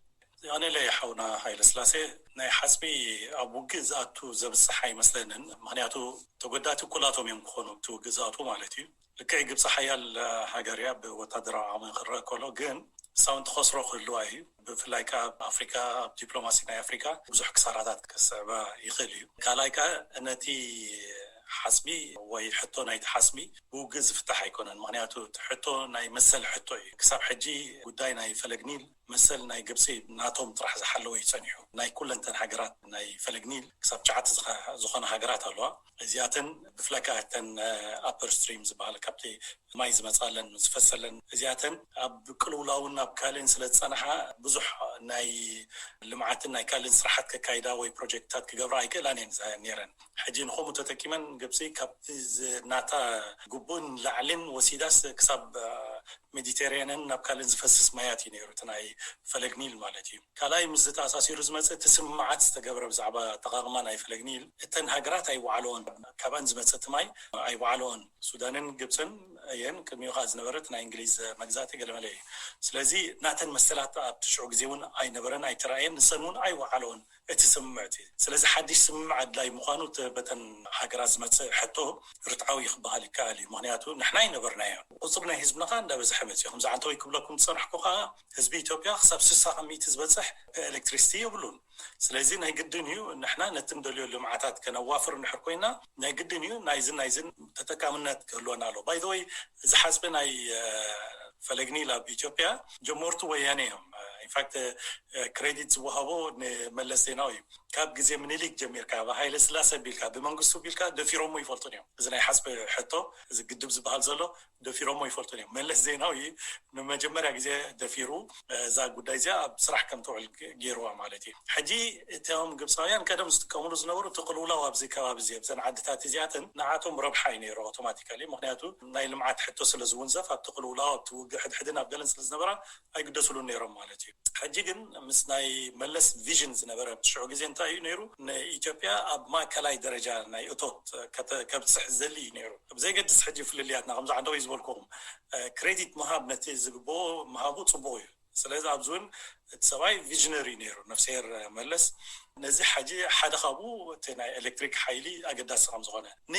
ዮኔለ ሓውና ሃይለ ስላሴ ናይ ሓፅቢ ኣብ ውግእ ዝኣቱ ዘብፅሕ ኣይመስለንን። ምክንያቱ ተጎዳእቲ ኩላቶም እዮም ክኾኑ እቲ ውግእ ዝኣትዉ ማለት እዩ። ልክዕ ግብፂ ሓያል ሃገር እያ ብወታደራዊ ዓቕሚ ክረአ ከሎ ግን ሳውን ትኸስሮ ክህልዋ እዩ። ብፍላይ ከዓ ኣብ ኣፍሪካ ኣብ ዲፕሎማሲ ናይ ኣፍሪካ ብዙሕ ክሳራታት ከስዕባ ይኽእል እዩ። ካልኣይ ከዓ ነቲ ሓፅቢ ወይ ሕቶ ናይቲ ሓፅቢ ብውግእ ዝፍታሕ ኣይኮነን። ምክንያቱ እቲ ሕቶ ናይ መሰል ሕቶ እዩ። ክሳብ ሕጂ ጉዳይ ናይ ፈለግ ኒል መሰል ናይ ግብፂ ናቶም ጥራሕ ዝሓለወ እዩ ፀኒሑ። ናይ ኩለንተን ሃገራት ናይ ፈለግ ኒል ክሳብ ትሽዓተ ዝኾና ሃገራት ኣለዋ። እዚኣተን ብፍላይ ከዓ እተን ኣፐር ስትሪም ዝበሃል ካብቲ ማይ ዝመፃለን ዝፈሰለን እዚኣተን ኣብ ቅልውላውን ኣብ ካልእን ስለ ዝፀንሓ ብዙሕ ናይ ልምዓትን ናይ ካልእን ስራሓት ከካይዳ ወይ ፕሮጀክትታት ክገብራ ኣይክእላን እየን ነይረን። ሕጂ ንከምኡ ተጠቂመን ግብፂ ካብቲ ናታ ግቡእን ላዕልን ወሲዳስ ክሳብ ሜዲቴርያንን ናብ ካልእን ዝፈስስ ማያት እዩ ነይሩ እቲ ናይ ፈለግ ኒል ማለት እዩ። ካልኣይ ምስ ዝተኣሳሲሩ ዝመፅእ እቲ ስምምዓት ዝተገብረ ብዛዕባ ኣጠቃቅማ ናይ ፈለግ ኒል እተን ሃገራት ኣይወዓለኦን። ካብኣን ዝመፅእ እቲ ማይ ኣይወዓለኦን። ሱዳንን ግብፅን እየን ቅድሚኡ ከዓ ዝነበረት ናይ እንግሊዝ መግዛእቲ ገለመለ እዩ። ስለዚ ናተን መሰላት ኣብቲ ሽዑ ግዜ እውን ኣይነበረን ኣይተራእየን። ንሰን እውን ኣይወዓለኦን እቲ ስምምዕ እቲ። ስለዚ ሓድሽ ስምምዕ ኣድላይ ምዃኑ በተን ሃገራት ዝመፅእ ሕቶ ርትዓዊ ክበሃል ይከኣል እዩ። ምክንያቱ ንሕና ኣይነበርናዮ። ቁፅሪ ናይ ህዝብና ከዓ እንዳበዝሐ መፅኡ። ከምዚ ዓንተወይ ክብለኩም ዝፀናሕኩ ከዓ ህዝቢ ኢትዮጵያ ክሳብ ስሳ ካብ ሚእቲ ዝበፅሕ ኤሌክትሪሲቲ የብሉን። ስለዚ ናይ ግድን እዩ ንሕና ነቲ ንደልዮ ልምዓታት ከነዋፍር እንድሕር ኮይና ናይ ግድን እዩ ናይዝን ናይዝን ተጠቃምነት ክህልወና ኣለዎ። ባይ ዘ ወይ እዚ ሓፅቢ ናይ ፈለግ ኒል ኣብ ኢትዮጵያ ጀመርቱ ወያነ እዮም። ኢንፋክት ክሬዲት ዝወሃቦ ንመለስ ዜናዊ እዩ። ካብ ግዜ ምኒልክ ጀሚርካ ብሃይለ ስላሰ ቢልካ ብመንግስቱ ቢልካ ደፊሮሞ ይፈልጡን እዮም። እዚ ናይ ሓፅቢ ሕቶ እዚ ግድብ ዝበሃል ዘሎ ደፊሮሞ ይፈልጡን እዮም። መለስ ዜናዊ ንመጀመርያ ግዜ ደፊሩ እዛ ጉዳይ እዚኣ ኣብ ስራሕ ከም ትውዕል ገይርዋ ማለት እዩ። ሕጂ እቶም ግብፃውያን ቀደም ዝጥቀምሉ ዝነበሩ እቲ ቅልውላው ኣብዚ ከባቢ እዚ ኣብዘን ዓድታት እዚኣተን ንዓቶም ረብሓ እዩ ነይሩ ኣውቶማቲካሊ። ምክንያቱ ናይ ልምዓት ሕቶ ስለ ዝውንዘፍ ኣብቲ ቅልውላው ኣብቲ ውግእ ሕድሕድን ኣብ ገለን ስለ ዝነበራ ኣይግደስሉን ነይሮም ማለት እዩ። ሕጂ ግን ምስ ናይ መለስ ቪዥን ዝነበረ ሽዑ ግዜ እንታይ እዩ ነይሩ? ንኢትዮጵያ ኣብ ማእከላይ ደረጃ ናይ እቶት ከተ- ከብፅሕ ዝደሊ እዩ ነይሩ። ብዘይገድስ ሕጂ ፍልልያትና ከምዚ ዓንደው እዩ ዝበልኩኹም፣ ክሬዲት ምሃብ ነቲ ዝግብኦ ምሃቡ ፅቡቅ እዩ። ስለዚ ኣብዚ እውን እቲ ሰብኣይ ቪዥነሪ ነይሩ ነፍስሄር መለስ። ነዚ ሓጂ ሓደ ካብኡ እቲ ናይ ኤሌክትሪክ ሓይሊ ኣገዳሲ ከም ዝኾነ ን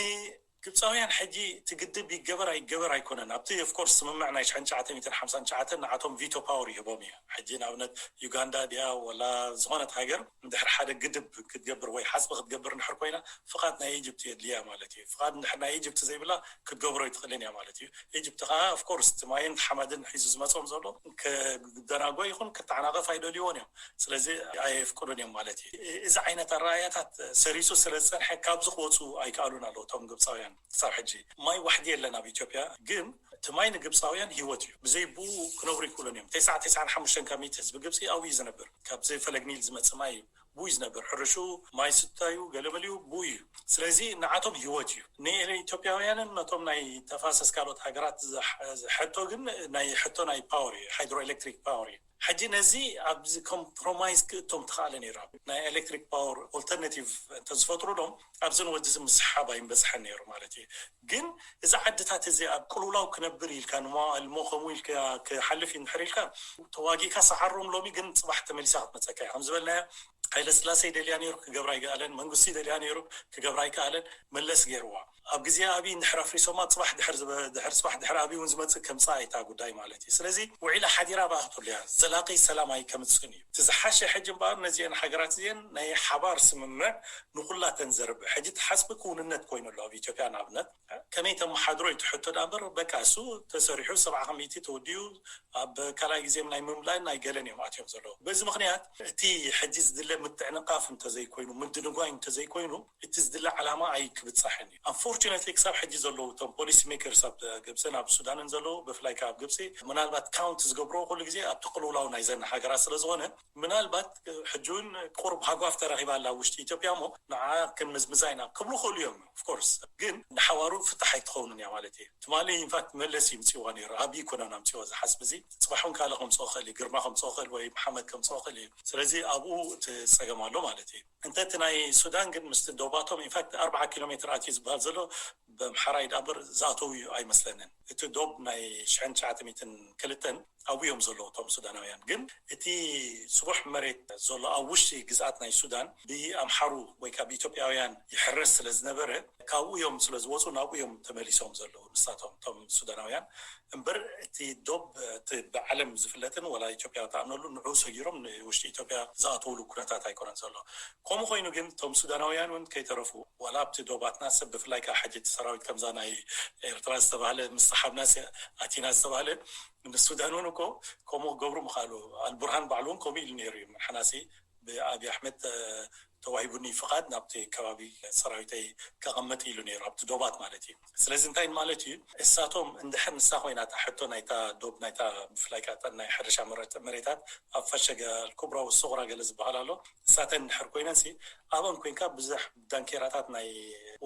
ግብፃውያን ሕጂ እቲ ግድብ ይገበር ኣይገበር ኣይኮነን። ኣብቲ ኦፍኮርስ ስምምዕ ናይ ሽሕን ትሽዓተ ሚእትን ሓምሳን ትሽዓተን ንዓቶም ቪቶ ፓወር ይህቦም እዩ። ሕጂ ንኣብነት ዩጋንዳ ድያ ወላ ዝኾነት ሃገር እንድሕር ሓደ ግድብ ክትገብር ወይ ሓፅቢ ክትገብር እንድሕር ኮይና ፍቓድ ናይ ኢጅፕት የድልያ ማለት እዩ። ፍቓድ እንድሕር ናይ ኢጅፕት ዘይብላ ክትገብሮ ይትኽእልን እያ ማለት እዩ። ኢጅፕት ከዓ ኦፍኮርስ እቲ ማይን ሓመድን ሒዙ ዝመፅኦም ዘሎ ክደናጎ ይኹን ክተዓናቐፍ ኣይደልይዎን እዮም። ስለዚ ኣየፍቅዱን እዮም ማለት እዩ። እዚ ዓይነት ኣረኣያታት ሰሪሱ ስለ ዝፀንሐ ካብዚ ክወፁ ኣይከኣሉን ኣለዉ እቶም ግብፃውያን ክሳብ ሕጂ። ማይ ዋሕዲ የለን ኣብ ኢትዮጵያ፣ ግን እቲ ማይ ንግብፃውያን ህይወት እዩ። ብዘይ ብኡ ክነብሩ ይክእሉን እዮም። ተስዓ ተስዓን ሓሙሽተን ካብ ሚእቲ ህዝቢ ግብፂ ኣብኡ እዩ ዝነብር። ካብዚ ፈለግ ኒል ዝመፅእ ማይ እዩ ብኡ እዩ ዝነብር። ሕርሹ ማይ ስታዩ ገለመሊኡ ብኡ እዩ። ስለዚ ንዓቶም ህይወት እዩ። ንኢትዮጵያውያንን ነቶም ናይ ተፋሰስ ካልኦት ሃገራት ዝሐ- ዝሐቶ ግን ናይ ሕቶ ናይ ፓወር እዩ፣ ሃይድሮ ኤሌክትሪክ ፓወር እዩ። ሕጂ ነዚ ኣብዚ ኮምፕሮማይዝ ክእቶም ተኻእለ ነይሩ። ናይ ኤሌክትሪክ ፓወር ኦልተርናቲቭ እንተዝፈጥሩሎም ኣብዚ ንወዲ እዚ ምስሓብ ኣይምበፅሐን ነይሩ ማለት እዩ። ግን እዚ ዓድታት እዚ ኣብ ቅልውላው ክነብር ኢልካ ንመዋእልሞ ከምኡ ኢልካ ክሓልፍ እዩ እንድሕር ኢልካ ተዋጊእካ ሰዓሮም ሎሚ ግን ፅባሕ ተመሊሳ ክትመፀካ እያ። ከም ዝበልናዮ ሃይለ ስላሴ ይደልያ ነይሩ ክገብራ ኣይከኣለን። መንግስቲ ይደልያ ነይሩ ክገብራ ኣይከኣለን። መለስ ገይርዋ። ኣብ ግዜ ኣብይ እንድሕር ኣፍሪሶማ ፅባሕ ድሕር ዝበ- ድሕር ፅባሕ ድሕር ኣብይ እውን ዝመፅእ ከምፃ ኣይታ ጉዳይ ማለት እዩ። ስለዚ ውዒላ ሓዲራ ብኣኽትሉ እያ ዘላቂ ሰላም ኣይከምፅእን እዩ። እቲ ዝሓሸ ሕጂ እምበኣር ነዚአን ሃገራት እዚአን ናይ ሓባር ስምምዕ ንኩላተን ዘርብሕ ሕጂ ተሓስቢ ክውንነት ኮይኑ ኣሎ ኣብ ኢትዮጵያ ንኣብነት ከመይ ተመሓድሮ እዩ ትሕቶ ዳ እምበር በቃ እሱ ተሰሪሑ ሰብዓ ከሚቲ ተወዲኡ ኣብ ካልኣይ ግዜ ናይ ምምላእን ናይ ገለን እዮም ኣትዮም ዘለዉ። በዚ ምክንያት እቲ ሕጂ ዝድለ ምትዕንቃፍ እንተዘይኮይኑ ምድንጓይ እንተዘይኮይኑ እቲ ዝድለ ዓላማ ኣይክብፃሕን እዩ። ኣንፎርቹነትሊ ክሳብ ሕጂ ዘለዉ እቶም ፖሊሲ ሜከርስ ኣብ ግብፅን ኣብ ሱዳንን ዘለዉ ብፍላይ ካብ ግብፂ ምናልባት ካውንት ዝገብርዎ ኩሉ ግዜ ኣብቲ ቅልውላው ናይዘን ሃገራት ስለ ዝኾነ ምናልባት ሕጂ እውን ቁሩብ ሃጓፍ ተረኺባ ኣላ ውሽጢ ኢትዮጵያ እሞ ንዓ ክንምዝምዛ ኢና ክብሉ ክእሉ እዮም። ኦፍኮርስ ግን ንሓዋሩ ፍታሕ ኣይትኸውንን እያ ማለት እዩ። ትማሊ ኢንፋክት መለስ ይምፅዋ ነይሩ ኣብ ይኮነን ኣምፅዎ ዝሓስብ እዚ ፅባሕ እውን ካልእ ከምፅኦ ክእል እዩ ግርማ ከምፅኦ ክእል ወይ መሓመድ ከምፅኦ ክእል እዩ። ስለዚ ኣብኡ እቲ ፀገም ኣሎ ማለት እዩ። እንተ እቲ ናይ ሱዳን ግን ምስቲ ዶባቶም ኢንፋክት ኣርባዓ ኪሎ ሜትር ኣትዩ ዝበሃል ዘሎ ብኣምሓራይ ዳእምበር ዝኣተው እዩ ኣይመስለንን። እቲ ዶብ ናይ ሽሕን ትሽዓተ ሚእትን ክልተን ኣብኡ እዮም ዘለዉ እቶም ሱዳናውያን። ግን እቲ ስቡሕ መሬት ዘሎ ኣብ ውሽጢ ግዝኣት ናይ ሱዳን ብኣምሓሩ ወይ ካብ ኢትዮጵያውያን ይሕረስ ስለ ዝነበረ ካብኡ እዮም ስለ ዝወፁ ናብኡ እዮም ተመሊሶም ዘለዉ ንሳቶም እቶም ሱዳናውያን። እምበር እቲ ዶብ እቲ ብዓለም ዝፍለጥን ወላ ኢትዮጵያ ተኣምነሉ ንዑ ሰጊሮም ንውሽጢ ኢትዮጵያ ዝኣተውሉ ኩነታት ኣይኮነን ዘሎ። ከምኡ ኮይኑ ግን እቶም ሱዳናውያን እውን ከይተረፉ ዋላ ኣብቲ ዶባትና ሰብ ብፍላይ ከዓ ሕጂ እቲ ሰራዊት ከምዛ ናይ ኤርትራ ዝተባህለ ምስ ሰሓብና ኣቲና ዝተባህለ ንሱዳን እውን እኮ ከምኡ ክገብሩ ምኻሉ ኣልቡርሃን ባዕሉ እውን ከምኡ ኢሉ ነይሩ እዩ። ሓናሲ ብኣብይ ኣሕመድ ተዋሂቡኒ ፍቓድ ናብቲ ከባቢ ሰራዊተይ ከቐመጥ ኢሉ ነይሩ ኣብቲ ዶባት ማለት እዩ። ስለዚ እንታይ ማለት እዩ እሳቶም እንድሕር ንሳ ኮይና እታ ሕቶ ናይታ ዶብ ናይታ ብፍላይ ከዓ ናይ ሕርሻ መሬታት ኣብ ፈሸገ ኩብራ ወሰቑራ ገለ ዝበሃል ኣሎ እሳተን እንድሕር ኮይነን ሲ ኣበን ኮይንካ ብዙሕ ዳንኬራታት ናይ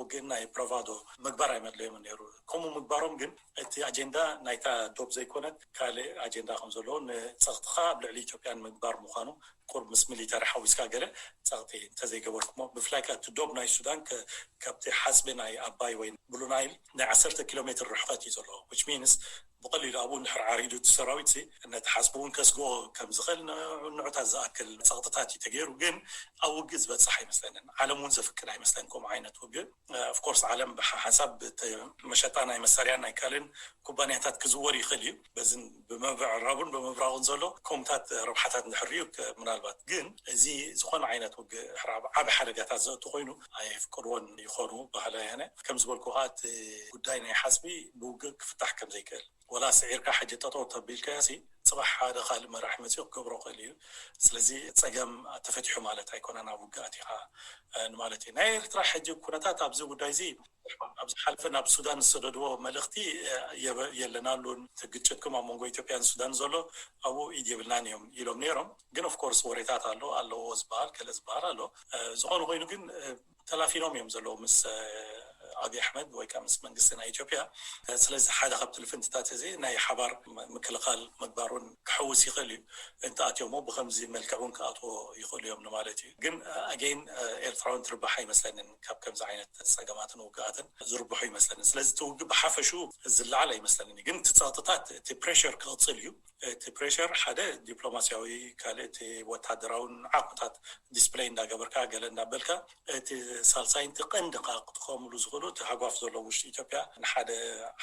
ውግእን ናይ ብራቫዶ ምግባር ኣይመድለዮምን ነይሩ። ከምኡ ምግባሮም ግን እቲ ኣጀንዳ ናይታ ዶብ ዘይኮነት ካልእ ኣጀንዳ ከም ዘለዎ ንፀቕጥኻ ኣብ ልዕሊ ኢትዮጵያ ንምግባር ምዃኑ ቁርብ ምስ ሚሊተሪ ሓዊስካ ገለ ፀቕጢ እንተዘይገበርኩሞ ብፍላይ ከኣ እቲ ዶብ ናይ ሱዳን ከ- ካብቲ ሓፅቢ ናይ ኣባይ ወይ ብሉ ናይል ናይ ዓሰርተ ኪሎ ሜትር ርሕቐት እዩ ዘለዎ which means ብቐሊሉ ኣብኡ እንድሕር ዓሪዱ እቲ ሰራዊት ሲ ነቲ ሓፅቢ እውን ከስግኦ ከም ዝኽእል ንዑታት ዝኣክል ፀቕጥታት እዩ ተገይሩ ግን ኣብ ውግእ ዝበፅሕ ኣይመስለንን። ዓለም እውን ዘፍቅድ ኣይመስለን ከምኡ ዓይነት ውግእ ኦፍኮርስ ዓለም ብሓንሳብ መሸጣ ናይ መሳርያን ናይ ካልእን ኩባንያታት ክዝወር ይኽእል እዩ። በዝን ብምዕራቡን ብምብራቑን ዘሎ ከምኡታት ረብሓታት እንድሕር እዩ ምናልባት ግን እዚ ዝኾነ ዓይነት ውግእ ዓብ- ዓብ ሓደጋታት ዘእቱ ኮይኑ ኣየፍቅድዎን ይኾኑ ባህላ ያነ ከም ዝበልኩ ከዓ እቲ ጉዳይ ናይ ሓስቢ ብውግእ ክፍታሕ ከም ዘይክእል ወላ ስዒርካ ሕጂ ጠጠው ተቢልካዮ ሲ ፅባሕ ሓደ ካልእ መራሒ መፂኡ ክገብሮ ክእል እዩ። ስለዚ ፀገም ተፈቲሑ ማለት ኣይኮነን ኣብ ውግእ ኣቲኻ ንማለት እዩ። ናይ ኤርትራ ሕጂ ኩነታት ኣብዚ ጉዳይ እዚ ኣብ ዝሓለፈ ናብ ሱዳን ዝሰደድዎ መልእኽቲ የለናሉን ግጭትኩም ኣብ መንጎ ኢትዮጵያን ሱዳን ዘሎ ኣብኡ ኢድ የብልናን እዮም ኢሎም ነይሮም። ግን ኦፍኮርስ ወሬታት ኣሎ ኣለዎ ዝበሃል ገለ ዝበሃል ኣሎ። ዝኾነ ኮይኑ ግን ተላፊኖም እዮም ዘለዉ ምስ ኣብይ ኣሕመድ ወይ ከዓ ምስ መንግስቲ ናይ ኢትዮጵያ። ስለዚ ሓደ ካብቲ ልፍንትታት እዚ ናይ ሓባር ምክልኻል ምግባር እውን ክሕውስ ይኽእል እዩ። እንተኣትዮሞ ብከምዚ መልክዕ እውን ክኣትዎ ይኽእሉ እዮም ንማለት እዩ። ግን ኣገይን ኤርትራውን ትርባሕ ኣይመስለንን ካብ ከምዚ ዓይነት ጸገማትን ውግኣትን ዝርብሑ ይመስለንን። ስለዚ እቲ ውግእ ብሓፈሹ ዝለዓል ኣይመስለንን እዩ። ግን እቲ ጸቕጥታት እቲ ፕሬሸር ክቕጽል እዩ። እቲ ፕሬሸር ሓደ ዲፕሎማሲያዊ፣ ካልእ እቲ ወታደራውን ዓቕምታት ዲስፕሌይ እንዳገበርካ ገለ እንዳበልካ፣ እቲ ሳልሳይ እቲ ቀንዲ ከዓ ክጥቀምሉ ዝኽእሉ እቲ ሃጓፍ ዘሎ ውሽጢ ኢትዮጵያ ንሓደ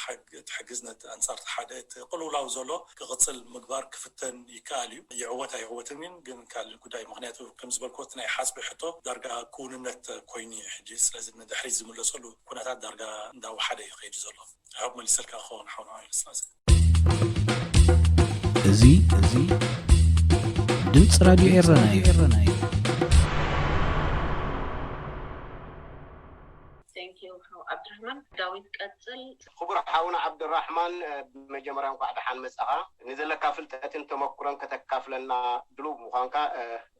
ሓግ- እቲ ሕግዝነት ኣንጻር እቲ ሓደ እቲ ቅልውላው ዘሎ ክቕጽል ምግባር ክፍተን ይከኣል እዩ። ይዕወት ኣይዕወትን ግን ግን ካልእ ጉዳይ። ምክንያቱ ከም ዝበልኩ እቲ ናይ ሓጽቢ ሕቶ ዳርጋ ክውንነት ኮይኑ እዩ ሕጂ። ስለዚ ንድሕሪት ዝምለሰሉ ኩነታት ዳርጋ እንዳወሓደ እዩ ከይዱ ዘሎ። ሕብ መሊሰልካ ክኸውን ሓውና ይስላሴ። እዚ እዚ ድምፂ ራዲዮ ኤረና እዩ። Thank you ሓው ዓብድራሕማን። ዳዊት ቀጽል። ክቡር ሓውና ዓብድራሕማን፣ ብመጀመርያ እንኳዕ ደሓን መጻኻ። ንዘለካ ፍልጠትን ተመኩሮን ከተካፍለና ድሉው ብምዃንካ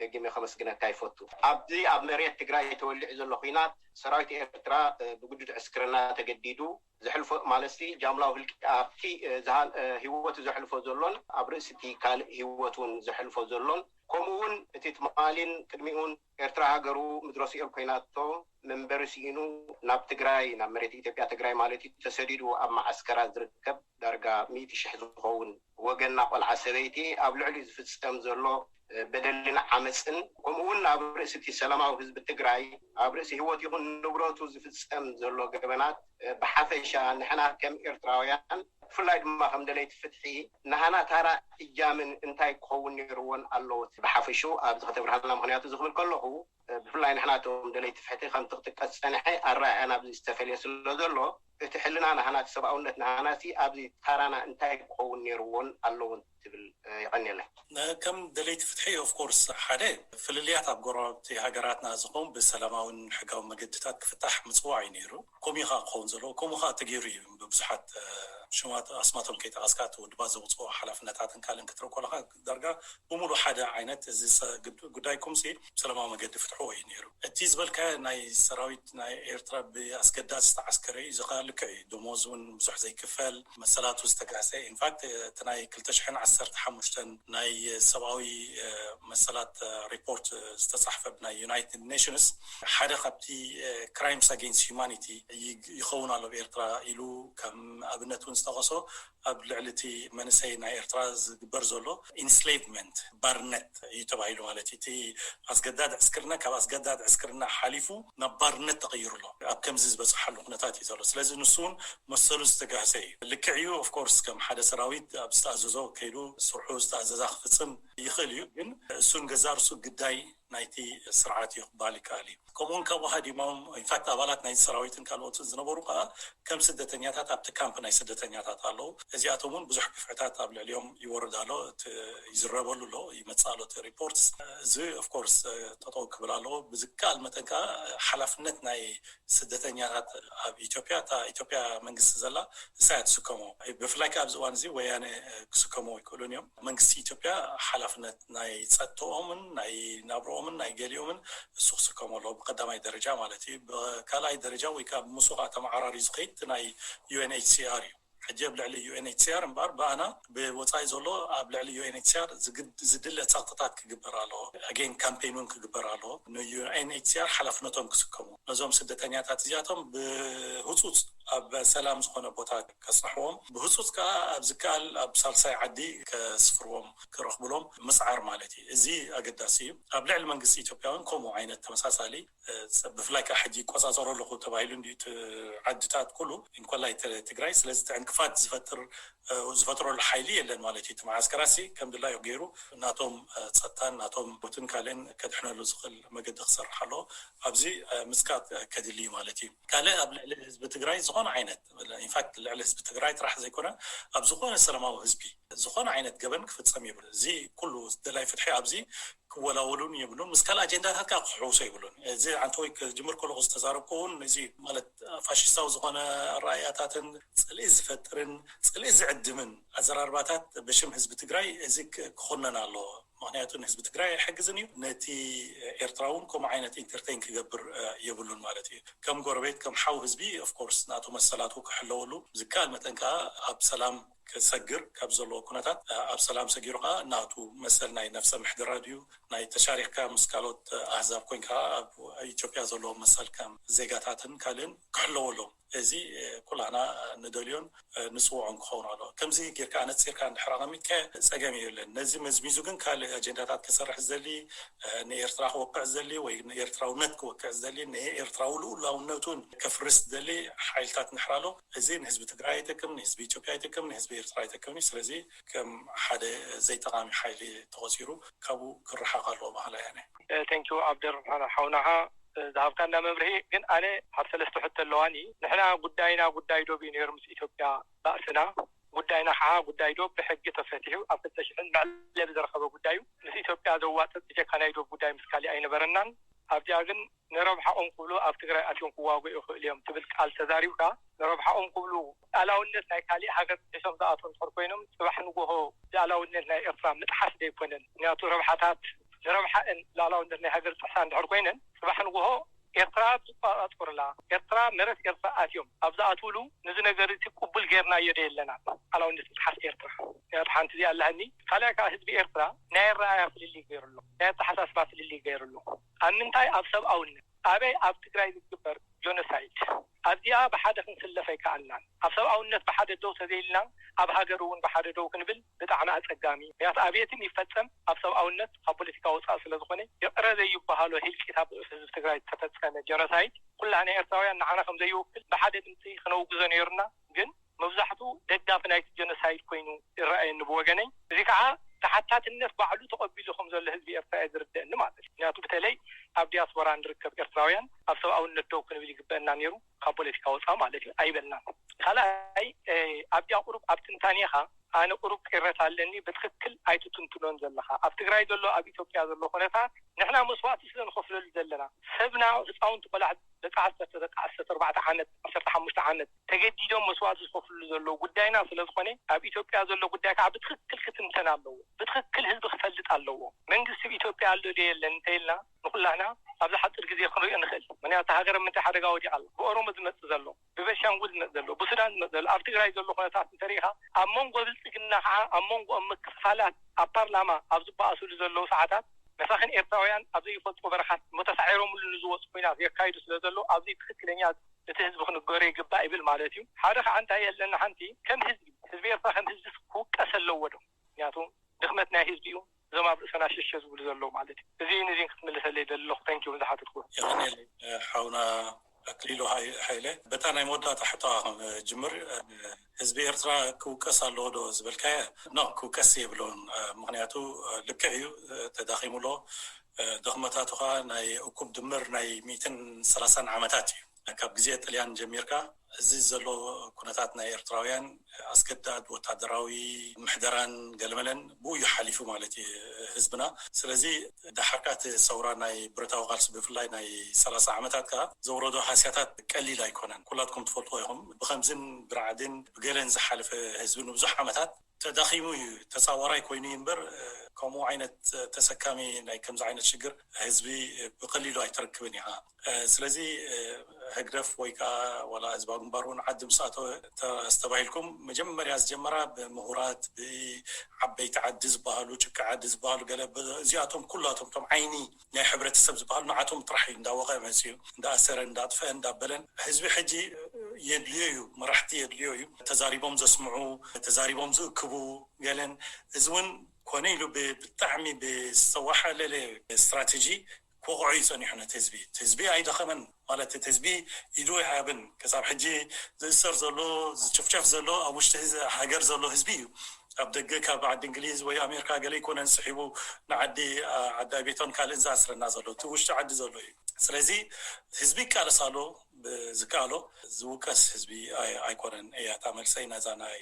ደጊመ ከመስግነካ ይፈቱ። ኣብዚ ኣብ መሬት ትግራይ ተወሊዑ ዘሎ ኹናት ሰራዊት ኤርትራ ብግዱድ ዕስክርና ተገዲዱ ዘሕልፎ ማለት ጃምላዊ ህልቂ ኣብቲ ዝሃል ህይወቱ ዘሕልፎ ዘሎን ኣብ ርእሲ እቲ ካልእ ህይወት እውን ዘሕልፎ ዘሎን ከምኡ እውን እቲ ትማሊን ቅድሚኡን ኤርትራ ሃገሩ ምድረ ሲኦል ኮይናቶ መንበሪ ስኢኑ ናብ ትግራይ ናብ መሬት ኢትዮጵያ ትግራይ ማለት እዩ ተሰዲዱ ኣብ መዓስከራት ዝርከብ ዳርጋ ሚእቲ ሽሕ ዝኸውን ወገንና ቆልዓ ሰበይቲ ኣብ ልዕሊኡ ዝፍጸም ዘሎ በደልን ዓመፅን ከምኡ እውን ኣብ ርእሲ እቲ ሰላማዊ ህዝቢ ትግራይ ኣብ ርእሲ ህይወት ይኹን ንብረቱ ዝፍጸም ዘሎ ገበናት ብሓፈሻ ንሕና ከም ኤርትራውያን ብፍላይ ድማ ከም ደለይቲ ፍትሒ ናህና ታራ እጃምን እንታይ ክኸውን ነይርዎን ኣለዎ ብሓፈሽኡ ኣብዚ ከተብርሃልና ምክንያቱ ዝኽብል ከለኹ ብፍላይ ንሕና እቶም ደለይቲ ፍትሒ ከምቲ ክጥቀስ ዝጸንሐ ኣረኣእያና ኣብዚ ዝተፈልየ ስለ ዘሎ እቲ ሕልና ናህና እቲ ሰብኣውነት ናህና ሲ ኣብዚ ታራና እንታይ ክኸውን ነይርዎን ኣለዎን ትብል የቐንየለይ። ከም ደለይቲ ፍትሒ ኦፍኮርስ ሓደ ፍልልያት ኣብ ጎረባብቲ ሃገራትና ዝኸውን ብሰላማውን ሕጋዊ መገድታት ክፍታሕ ምፅዋዕ እዩ ነይሩ። ከምኡ ከዓ ክኸውን ዘለዎ ከምኡ ከዓ ተገይሩ እዩ። ብብዙሓት ሽማት ኣስማቶም ከይጠቐስካ እቲ ውድባት ዘውፅኦ ሓላፍነታትን ካልእን ክትርኢ ከለካ ዳርጋ ብምሉ ሓደ ዓይነት እዚ ጉዳይኩም ሲ ብሰላማዊ መገዲ ፍትሕዎ እዩ ነይሩ። እቲ ዝበልካ ናይ ሰራዊት ናይ ኤርትራ ብኣስገዳድ ዝተዓስከረ እዩ። እዚ ከዓ ልክዕ እዩ። ደሞዝ እውን ብዙሕ ዘይክፈል መሰላቱ ዝተጋሰ ኢንፋክት እቲ ናይ ክልተ ሽሕን ዓሰርተ ሓሙሽተን ናይ ሰብኣዊ መሰላት ሪፖርት ዝተፃሕፈ ብናይ ዩናይትድ ኔሽንስ ሓደ ካብቲ ክራይምስ ኣጌንስት ሂማኒቲ ይኸውን ኣሎ ብኤርትራ ኢሉ ከም ኣብነት እውን ዝጠቐሶ ኣብ ልዕሊ እቲ መንእሰይ ናይ ኤርትራ ዝግበር ዘሎ ኢንስሌቭመንት ባርነት እዩ ተባሂሉ ማለት እዩ። እቲ ኣስገዳድ ዕስክርና ካብ ኣስገዳድ ዕስክርና ሓሊፉ ናብ ባርነት ተቐይሩ ኣሎ። ኣብ ከምዚ ዝበፅሓሉ ኩነታት እዩ ዘሎ። ስለዚ ንሱ እውን መሰሉ ዝተጋህሰ እዩ። ልክዕ እዩ ኦፍኮርስ ከም ሓደ ሰራዊት ኣብ ዝተኣዘዞ ከይዱ ስርሑ ዝተኣዘዛ ክፍፅም ይኽእል እዩ። ግን እሱን ገዛ ርሱ ግዳይ ናይቲ ስርዓት እዩ ክበሃል ይከኣል እዩ። ከምኡውን ካብኡ ሃዲሞም ኢንፋክት ኣባላት ናይ ሰራዊትን ካልኦትን ዝነበሩ ከዓ ከም ስደተኛታት ኣብቲ ካምፕ ናይ ስደተኛታት ኣለዉ። እዚኣቶም እውን ብዙሕ ግፍዕታት ኣብ ልዕሊኦም ይወርድ ኣሎ፣ ይዝረበሉ ኣሎ፣ ይመፅእ ኣሎ እቲ ሪፖርት። እዚ ኦፍኮርስ ጠጠው ክብል ኣለዎ። ብዝከኣል መጠን ከዓ ሓላፍነት ናይ ስደተኛታት ኣብ ኢትዮጵያ እታ ኢትዮጵያ መንግስቲ ዘላ እሳ እያ ትስከሞ። ብፍላይ ከዓ ኣብዚ እዋን እዚ ወያነ ክስከሞ ይክእሉን እዮም። መንግስቲ ኢትዮጵያ ሓላፍነት ናይ ጸጥተኦምን ናይ ናብርኦምን ናይ ገሊኦምን እሱ ክስከሞ ኣለዎ ብቀዳማይ ደረጃ ማለት እዩ። ብካልኣይ ደረጃ ወይ ከዓ ምስኡ ከዓ ተመዓራሪ ዝኸይድ ናይ ዩ ኤን ኤች ሲ ኣር እዩ። ሕጂ ኣብ ልዕሊ ዩ ኤን ኤች ሲ ኣር እምበኣር ብኣና ብወፃኢ ዘሎ ኣብ ልዕሊ ዩ ኤን ኤች ሲ ኣር ዝድለ ጸቕጥታት ክግበር ኣለዎ። ኣገይን ካምፔይን እውን ክግበር ኣለዎ። ን ዩ ኤን ኤች ሲ ኣር ሓላፍነቶም ክስከሙ ነዞም ስደተኛታት እዚኣቶም ብህፁፅ ኣብ ሰላም ዝኾነ ቦታ ከፅንሕዎም ብህፁፅ ከዓ ኣብ ዝከኣል ኣብ ሳልሳይ ዓዲ ከስፍርዎም ክረኽብሎም ምፅዓር ማለት እዩ። እዚ ኣገዳሲ እዩ። ኣብ ልዕሊ መንግስቲ ኢትዮጵያ እውን ከምኡ ዓይነት ተመሳሳሊ ብፍላይ ከዓ ሕጂ ይቆፃፀሮ ኣለኹ ተባሂሉ እንዲ ዓድታት ኩሉ እንኮላይ ትግራይ። ስለዚ እቲ ዕንቅፋት ዝፈጥር ዝፈጥረሉ ሓይሊ የለን ማለት እዩ። እቲ መዓስከራሲ ከም ድላዩ ገይሩ ናቶም ፀጥታን ናቶም ቦትን ካልእን ከድሕነሉ ዝኽእል መገዲ ክሰርሕ ኣለዎ። ኣብዚ ምፅቃጥ ከድሊ እዩ ማለት እዩ። ካልእ ኣብ ልዕሊ ህዝቢ ትግራይ ዝኾነ ዓይነት ኢንፋክት ልዕሊ ህዝቢ ትግራይ ጥራሕ ዘይኮነ ኣብ ዝኾነ ሰላማዊ ህዝቢ ዝኾነ ዓይነት ገበን ክፍፀም የብሉ። እዚ ኩሉ ደላይ ፍትሒ ኣብዚ ክወላወሉን የብሉን። ምስ ካልእ ኣጀንዳታት ከዓ ክሕውሶ የብሉን። እዚ ኣንተ ወይ ክጅምር ከለኹ ዝተዛረብኩ እውን እዚ ማለት ፋሽስታዊ ዝኾነ ኣረኣእያታትን ፅልኢ ዝፈጥርን ፅልኢ ዝዕድምን ኣዘራርባታት ብሽም ህዝቢ ትግራይ እዚ ክኾነን ኣለዎ። ምክንያቱ ንህዝቢ ትግራይ ኣይሕግዝን እዩ፣ ነቲ ኤርትራ እውን ከምኡ ዓይነት ኢንተርቴን ክገብር የብሉን ማለት እዩ። ከም ጎረቤት ከም ሓው ህዝቢ ኦፍኮርስ ናቱ መሰላቱ ክሕለወሉ፣ ዝከኣል መጠን ከዓ ኣብ ሰላም ክሰግር ካብ ዘለዎ ኩነታት ኣብ ሰላም ሰጊሩ ከዓ ናቱ መሰል ናይ ነፍሰ ምሕደራ ድዩ ናይ ተሻሪክካ ምስ ካልኦት ኣህዛብ ኮይንካ ኣብ ኢትዮጵያ ዘለዎ መሰል ከም ዜጋታትን ካልእን ክሕለወሎም፣ እዚ ኩላና ንደልዮን ንፅውዖን ክኸውን ኣሎ። ከምዚ ጌርካ ኣነፂርካ እንድሕር ኣቐሚጥካ ፀገም የለን። ነዚ መዝሚዙ ግን ካልእ ኣጀንዳታት ክሰርሕ ዝደሊ፣ ንኤርትራ ክወቅዕ ዝደሊ ወይ ንኤርትራውነት ክወቅዕ ዝደሊ፣ ንኤርትራዊ ልኡላውነቱን ከፍርስ ዝደሊ ሓይልታት እንድሕር ኣሎ፣ እዚ ንህዝቢ ትግራይ ኣይጠቅም፣ ንህዝቢ ኢትዮጵያ ኣይጠቅም፣ ንህዝቢ ኤርትራ ኣይጠቅም እዩ። ስለዚ ከም ሓደ ዘይጠቃሚ ሓይሊ ተቆፂሩ ካብኡ ክረሓቅ ኣለዎ በሃላይ እየ። ቴንኪዩ ኣብደር ሓውናኻ ዝሃብካና መብርሂ። ግን ኣነ ኣብ ሰለስተ ሕቶ ኣለዋኒ። ንሕና ጉዳይና ጉዳይ ዶብ እዩ ነይሩ ምስ ኢትዮጵያ ባእስና። ጉዳይና ከዓ ጉዳይ ዶብ ብሕጊ ተፈቲሑ ኣብ ክልተ ሽሕን መዕለቢ ዝረኸበ ጉዳይ እዩ። ምስ ኢትዮጵያ ዘዋፅእ ብጀካ ናይ ዶብ ጉዳይ ምስ ካሊእ ኣይነበረናን። ኣብዚኣ ግን ንረብሓኦም ክብሉ ኣብ ትግራይ ኣትዮም ክዋጉ ይኽእሉ እዮም ትብል ቃል ተዛሪብካ ንረብሓኦም ክብሉ ሉዓላውነት ናይ ካሊእ ሃገር ጥሒሶም ዝኣትዉ እንድሕር ኮይኖም ፅባሕ ንጎሆ ሉዓላውነት ናይ ኤርትራ ምጥሓስ ዘይኮነን። ምክንያቱ ረብሓታት ንረብሓእን ሉዓላውነት ናይ ሃገር ጥሕሳ እንድሕር ኮይነን ፅባሕ ንጎሆ ኤርትራ ዝቆፃፀሩላ ኤርትራ መረት ኤርትራ ኣትዮም ኣብ ዝኣትውሉ ንዚ ነገር እቲ ቅቡል ጌርናዮ ዶ የለና ሉዓላውነት ምጥሓስ ኤርትራ። ምክንያቱ ሓንቲ እዚኣ ኣለሃኒ ካልያ ከዓ ህዝቢ ኤርትራ ናይ ኣረኣያ ፍልልይ ገይሩ ኣሎ፣ ናይ ኣተሓሳስባ ፍልልይ ገይሩ ኣሎ። ኣብ ምንታይ ኣብ ሰብኣውነት ኣበይ ኣብ ትግራይ ዝግበር ጆኖሳይድ ኣብዚኣ ብሓደ ክንስለፍ ኣይከኣልናን። ኣብ ሰብኣውነት ብሓደ ደው ተዘይልና ኣብ ሃገር እውን ብሓደ ደው ክንብል ብጣዕሚ ኣፀጋሚ ምክንያቱ ኣብ የትም ይፈፀም ኣብ ሰብኣውነት ካብ ፖለቲካ ወፃእ ስለዝኾነ ይቕረ ዘይበሃሎ ህልቂት ኣብ ህዝቢ ትግራይ ዝተፈፀመ ጆኖሳይድ ኩላህና ኤርትራውያን ንዓና ከም ዘይውክል ብሓደ ድምፂ ክነውግዞ ነይሩና ግን መብዛሕቱ ደጋፊ ናይቲ ጀኖሳይድ ኮይኑ ይረኣየኒ ብወገነይ። እዚ ከዓ ተሓታትነት ባዕሉ ተቐቢሉ ከም ዘሎ ህዝቢ ኤርትራ እየ ዝርደአኒ ማለት እዩ። ምክንያቱ ብተለይ ኣብ ዲያስፖራ ንርከብ ኤርትራውያን ኣብ ሰብኣውነት ደው ክንብል ይግበአና ነይሩ ካብ ፖለቲካ ወፃ ማለት እዩ ኣይበልናን። ካልኣይ ኣብዚኣ ቁሩብ ኣብ ትንታኔኻ ኣነ ቁሩብ ቅሬታ ኣለኒ ብትክክል ኣይትትንትኖን ዘለኻ ኣብ ትግራይ ዘሎ ኣብ ኢትዮጵያ ዘሎ ኩነታት ንሕና መስዋእቲ ስለ ንኸፍለሉ ዘለና ሰብና ህፃውንቲ ቆላዕ ደቂ ዓሰርተ ደቂ ዓሰርተ ኣርባዕተ ዓመት ዓሰርተ ሓሙሽተ ዓመት ተገዲዶም መስዋእቲ ዝኸፍልሉ ዘለዉ ጉዳይና ስለ ዝኾነ ኣብ ኢትዮጵያ ዘሎ ጉዳይ ከዓ ብትኽክል ክትንተን ኣለዎ። ብትኽክል ህዝቢ ክፈልጥ ኣለዎ። መንግስቲ ኣብ ኢትዮጵያ ኣሎ ዶ የለን እንተኢልና ንኹላህና ኣብዚ ሓፂር ግዜ ክንሪኦ ንኽእል። ምክንያቱ ሃገር ምንታይ ሓደጋ ወዲቓ ኣላ። ብኦሮሞ ዝመፅእ ዘሎ፣ ብቤንሻንጉል ዝመፅእ ዘሎ፣ ብሱዳን ዝመፅእ ዘሎ፣ ኣብ ትግራይ ዘሎ ኩነታት እንተሪኢኻ ኣብ መንጎ ብልፅግና ከዓ ኣብ መንጎኦም ምክፍፋላት ኣብ ፓርላማ ኣብ ዝበኣስሉ ዘለዉ ሰዓታት መሳኺን ኤርትራውያን ኣብ ዘይፈልጥዎ በረኻት ተሳዒሮምሉ ንዝወፁ ኲናት የካይዱ ስለ ዘለዉ ኣብዚ ትኽክለኛ እቲ ህዝቢ ክንገሮ ይግባእ ይብል ማለት እዩ። ሓደ ከዓ እንታይ የለና ሓንቲ ከም ህዝቢ ህዝቢ ኤርትራ ከም ህዝቢ ክውቀስ ኣለዎ ዶ? ምክንያቱ ድኽመት ናይ ህዝቢ እዩ። እዞም ኣብ ርእሰና ሸሸ ዝብሉ ዘለዉ ማለት እዩ። እዚ ንዚን ክትምልሰለይ ደለኹ። ተንኪ ዝሓተትኩ። የቐንየለይ ሓውና ኣክሊሉ ሃይለ። በታ ናይ መወዳእታ ሕቶ ክጅምር፣ ህዝቢ ኤርትራ ክውቀስ ኣለዎ ዶ ዝበልካዮ? ኖ፣ ክውቀስ የብሉን። ምክንያቱ ልክዕ እዩ፣ ተዳኺሙ ኣሎ። ድኽመታቱ ኸዓ ናይ እኩብ ድምር ናይ ሚእትን ሰላሳን ዓመታት እዩ። ካብ ግዜ ጥልያን ጀሚርካ እዚ ዘሎ ኩነታት ናይ ኤርትራውያን ኣስገዳድ ወታደራዊ ምሕደራን ገለመለን ብኡ እዩ ሓሊፉ ማለት እዩ። ህዝብና ስለዚ ደሓርካ እቲ ሰውራ ናይ ብረታዊ ቃልሲ ብፍላይ ናይ ሰላሳ ዓመታት ከኣ ዘውረዶ ሃስያታት ቀሊል ኣይኮነን። ኩላትኩም ትፈልጥዎ ኢኹም። ብኸምዝን ብራዕድን ብገለን ዝሓለፈ ህዝቢ ንብዙሕ ዓመታት ተዳኺሙ እዩ፣ ተጻዋራይ ኮይኑ እዩ እምበር ከምኡ ዓይነት ተሰካሚ ናይ ከምዚ ዓይነት ሽግር ህዝቢ ብቐሊሉ ኣይትረክብን ኢኻ። ስለዚ ህግደፍ ወይ ከዓ ዋላ ህዝባዊ ግንባር እውን ዓዲ ምስ ኣተወ ተስተባሂልኩም መጀመርያ ዝጀመራ ብምሁራት ብዓበይቲ ዓዲ ዝበሃሉ ጭቃ ዓዲ ዝበሃሉ ገለ እዚኣቶም ኩላቶም ቶም ዓይኒ ናይ ሕብረተሰብ ዝበሃሉ ንዓቶም ጥራሕ እዩ እንዳወቐ መፅኡ እንዳኣሰረ እንዳጥፈአ እንዳበለን ህዝቢ ሕጂ የድልዮ እዩ መራሕቲ የድልዮ እዩ ተዛሪቦም ዘስምዑ ተዛሪቦም ዝእክቡ ገለን እዚ እውን ኮነ ኢሉ ብጣዕሚ ብዝተዋሓለለ ስትራቴጂ ክወቕዖ እዩ ጸኒሑ ነቲ ህዝቢ። እቲ ህዝቢ ኣይደኸመን ማለት እቲ ህዝቢ ኢዱ ኣይሃብን። ክሳብ ሕጂ ዝእሰር ዘሎ ዝጭፍጨፍ ዘሎ ኣብ ውሽጢ ሃገር ዘሎ ህዝቢ እዩ። ኣብ ደገ ካብ ዓዲ እንግሊዝ ወይ ኣሜሪካ ገለ ይኮነን ስሒቡ ንዓዲ ዓዲ ኣቤቶን ካልእን ዝኣስረና ዘሎ እቲ ውሽጢ ዓዲ ዘሎ እዩ። ስለዚ ህዝቢ ይቃለስ ኣሎ፣ ዝከኣሎ ዝውቀስ ህዝቢ ኣይኮነን እያ እታ መልሰይ ነዛ ናይ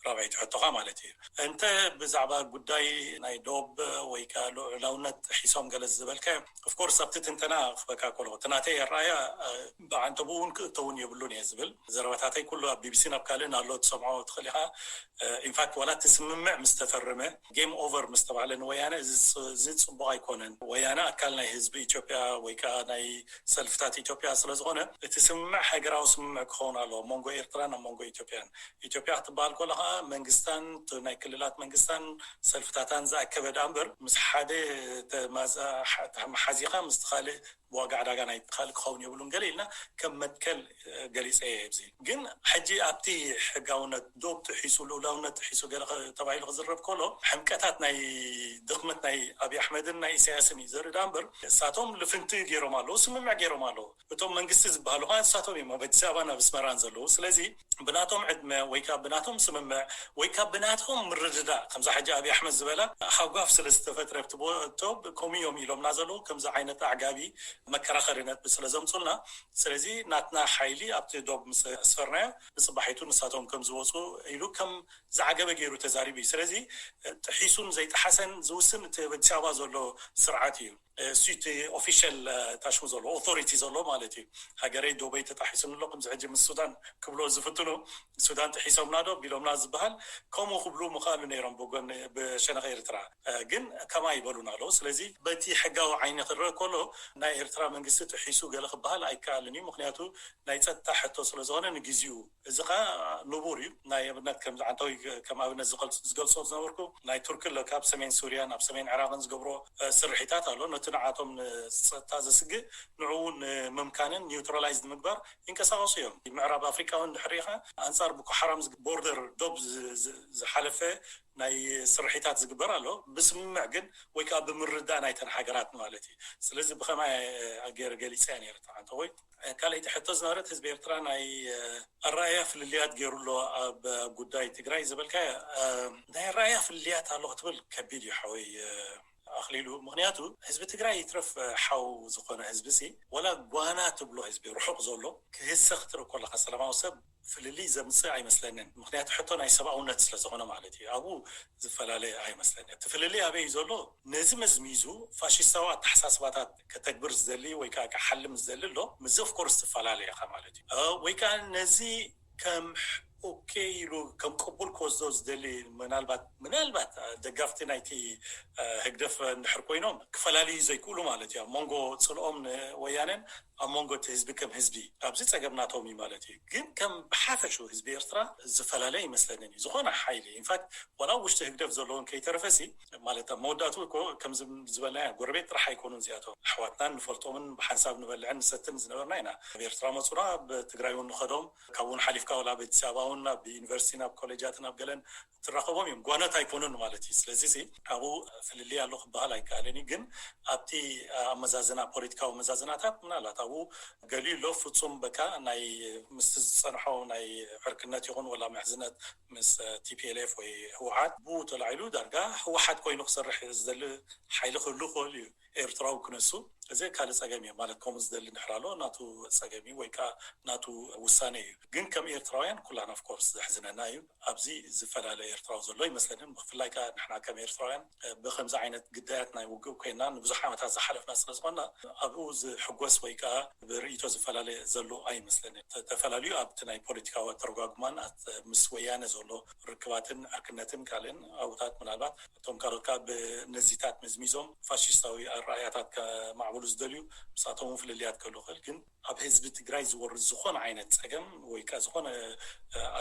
ራብዐይቲ ሕቶኻ ማለት እዩ። እንተ ብዛዕባ ጉዳይ ናይ ዶብ ወይ ከዓ ልዑላውነት ሒሶም ገለ ዝበልካዮ፣ ኦፍኮርስ ኣብቲ ትንተና ክበካ ከሎ እቲ ናተይ ኣረኣያ ብዓንተብኡ እውን ክእተውን የብሉን እየ ዝብል ዘረባታተይ ኩሉ ኣብ ቢቢሲ ናብ ካልእን ኣሎ ትሰምዖ ትኽእል ኢኻ። ኢንፋክት ዋላ እቲ ስምምዕ ምስ ተፈረመ ጌም ኦቨር ምስ ተባህለ ንወያነ እዚ ጽቡቕ ኣይኮነን። ወያነ ኣካል ናይ ህዝቢ ኢትዮጵያ ወይ ከዓ ናይ ሰልፍታት ኢትዮጵያ ስለ ዝኾነ እቲ ስምምዕ ሃገራዊ ስምምዕ ክኸውን ኣለዎ ኣብ መንጎ ኤርትራን ኣብ መንጎ ኢትዮጵያን። ኢትዮጵያ ክትበሃል ከሎ ከዓ መንግስታን ናይ ክልላት መንግስታን ሰልፍታታን ዝኣከበ ደኣ እምበር ምስ ሓደ ተማዛ- ተመሓዚኻ ምስ ካልእ ብዋጋ ዕዳጋ ናይ ካልእ ክኸውን የብሉን ገለ ኢልና ከም መትከል ገሊፀ እየ። ኣብዚ ግን ሕጂ ኣብቲ ሕጋውነት ዶብ ጥሒሱ ልኡላውነት ጥሒሱ ገለ ተባሂሉ ክዝረብ ከሎ ሕምቀታት ናይ ድኽመት ናይ ኣብይ ኣሕመድን ናይ ኢሳያስን እዩ ዘርኢ ዳ እምበር እሳቶም ልፍንቲ ገይሮም ኣለዉ፣ ስምምዕ ገይሮም ኣለዉ። እቶም መንግስቲ ዝበሃሉ ከዓ እሳቶም እዮም ኣብ ኣዲስ ኣበባን ኣብ ኣስመራን ዘለዉ። ስለዚ ብናቶም ዕድመ ወይ ከዓ ብናቶም ስምምዕ ወይ ከዓ ብናቶም ምርድዳእ ከምዛ ሕጂ ኣብይ ኣሕመድ ዝበላ ሃጓፍ ስለ ዝተፈጥረ ኣብቲ ቦቶ ከምኡ እዮም ኢሎምና ዘለዉ ከምዚ ዓይነት ኣዕጋቢ መከራኸሪ ነጥቢ ስለ ዘምፁልና። ስለዚ ናትና ሓይሊ ኣብቲ ዶብ ምስ ኣስፈርናዮ ንፅባሒቱ ንሳቶም ከም ዝወፁ ኢሉ ከም ዝዓገበ ገይሩ ተዛሪቡ እዩ። ስለዚ ጥሒሱን ዘይጠሓሰን ዝውስን እቲ ኣዲስ ኣበባ ዘሎ ስርዓት እዩ። እሱ እቲ ኦፊሻል ታሽሙ ዘሎ ኦቶሪቲ ዘሎ ማለት እዩ። ሃገረይ ዶበይ ተጣሒሱን ኣሎ ከምዚ ሕጂ ምስ ሱዳን ክብሎ ዝፍትኑ ሱዳን ጥሒሶምና ዶ ቢሎምና ዝበሃል ከምኡ ክብሉ ምኽኣሉ ነይሮም ብጎን ብሸነኽ ኤርትራ ግን ከማ ይበሉና ኣለዉ። ስለዚ በቲ ሕጋዊ ዓይኒ ክረአ ከሎ ናይ ኤርትራ መንግስቲ ጥሒሱ ገለ ክበሃል ኣይከኣልን እዩ። ምክንያቱ ናይ ጸጥታ ሕቶ ስለ ዝኾነ ንግዜኡ እዚ ኸዓ ንቡር እዩ። ናይ ኣብነት ከም ዝዓንተው ከም ኣብነት ዝገልጾ ዝነበርኩ ናይ ቱርኪ ኣሎ ካብ ሰሜን ሱርያን ኣብ ሰሜን ዕራቕን ዝገብሮ ስርሒታት ኣሎ። ነቲ ንዓቶም ንጸጥታ ዘስግእ ንዕኡ ንምምካንን ኒውትራላይዝ ንምግባር ይንቀሳቐሱ እዮም። ምዕራብ ኣፍሪቃ እውን ድሕሪኻ ኣንጻር ቦኮ ሓራም ቦርደር ዶብ ዝሓለፈ ናይ ስርሒታት ዝግበር ኣሎ ብስምምዕ ግን ወይ ከዓ ብምርዳእ ናይተን ሃገራት ማለት እዩ። ስለዚ ብኸማይ ገይረ ገሊፀያ ነይረ ተዓንተ ወይ ካልኣይቲ ሕቶ ዝነበረት ህዝቢ ኤርትራ ናይ ኣረኣያ ፍልልያት ገይሩ ኣሎ ኣብ ጉዳይ ትግራይ ዝበልካ ናይ ኣረኣያ ፍልልያት ኣሎ ክትብል ከቢድ እዩ ሓወይ ኣኽሊሉ። ምክንያቱ ህዝቢ ትግራይ ይትረፍ ሓው ዝኾነ ህዝቢ ሲ ወላ ጓና ትብሎ ህዝቢ ርሑቕ ዘሎ ክህሰ ክትርኢ ከለካ ሰላማዊ ሰብ ፍልልይ ዘምፅእ ኣይመስለንን። ምክንያቱ ሕቶ ናይ ሰብኣውነት ስለዝኾነ ማለት እዩ። ኣብኡ ዝፈላለ ኣይመስለንን። እቲ ፍልልይ ኣበይ እዩ ዘሎ? ነዚ መዝሚዙ ፋሽስታዊ ኣተሓሳስባታት ከተግብር ዝደሊ ወይ ከዓ ክሓልም ዝደሊ ኣሎ። ምስዚ ኦፍኮርስ ትፈላለ ኢኻ ማለት እዩ። ወይ ከዓ ነዚ ከም ኦኬ ኢሉ ከም ቅቡል ክወስዶ ዝደሊ ምናልባት ምናልባት ደጋፍቲ ናይቲ ህግደፍ እንድሕር ኮይኖም ክፈላልዩ ዘይክእሉ ማለት እዩ። ኣብ መንጎ ፅልኦም ንወያነን ኣብ መንጎ እቲ ህዝቢ ከም ህዝቢ ኣብዚ ፀገም ናቶም እዩ ማለት እዩ። ግን ከም ብሓፈሹ ህዝቢ ኤርትራ ዝፈላለ ይመስለንን እዩ። ዝኾነ ሓይሊ ኢንፋክት ዋላ ውሽጢ ህግደፍ ዘለውን ከይተረፈሲ ማለት ኣብ መወዳእቱ እኮ ከምዚ ዝበልና ጎረቤት ጥራሕ ኣይኮኑን እዚኣቶም ኣሕዋትናን ንፈልጦምን ብሓንሳብ ንበልዕን ንሰትን ዝነበርና ኢና። ኣብ ኤርትራ መፁና ብትግራይ እውን ንኸዶም ካብኡ ሓሊፍካ ወላ ቤት ኣበባ እውን ናብ ዩኒቨርሲቲ ናብ ኮሌጃት ናብ ገለን ትራኸቦም እዮም። ጓነት ኣይኮኑን ማለት እዩ። ስለዚ ሲ ኣብኡ ፍልልይ ኣሎ ክበሃል ኣይከኣልን እዩ። ግን ኣብቲ ኣመዛዝና ፖለቲካዊ መዛዝናታት ምናልባት ኣብኡ ገሊኡ ኣሎ ፍፁም በቃ ናይ ምስቲ ዝፀንሖ ናይ ዕርክነት ይኹን ወላ ምሕዝነት ምስ ቲፒኤልኤፍ ወይ ህወሓት ብኡ ተላዒሉ ዳርጋ ህወሓት ኮይኑ ክሰርሕ ዝደሊ ሓይሊ ክህሉ ክኽእል እዩ። ኤርትራዊ ክነሱ እዚ ካልእ ጸገም እዩ ማለት ከምኡ ዝደሊ እንድሕር ኣሎ ናቱ ጸገም እዩ ወይ ከዓ ናቱ ውሳነ እዩ። ግን ከም ኤርትራውያን ኩላና ኦፍኮርስ ዘሕዝነና እዩ። ኣብዚ ዝፈላለ ኤርትራዊ ዘሎ ይመስለንን ብፍላይ ከዓ ንሕና ከም ኤርትራውያን ብከምዚ ዓይነት ግዳያት ናይ ውግእ ኮይና ንብዙሕ ዓመታት ዝሓለፍና ስለ ዝኾንና ኣብኡ ዝሕጎስ ወይ ከዓ ብርእይቶ ዝፈላለ ዘሎ ኣይመስለንን። ተፈላለዩ ኣብቲ ናይ ፖለቲካዊ ኣተረጓጉማን ምስ ወያነ ዘሎ ርክባትን ዕርክነትን ካልእን ኣብታት ምናልባት እቶም ካልኦት ከዓ ብነዚታት መዝሚዞም ፋሽስታዊ ኣረኣያታት ከማዕብሉ ዝደልዩ ምስኣቶም እውን ፍልልያት ክህሉ ይኽእል። ግን ኣብ ህዝቢ ትግራይ ዝወርድ ዝኾነ ዓይነት ፀገም ወይ ከዓ ዝኾነ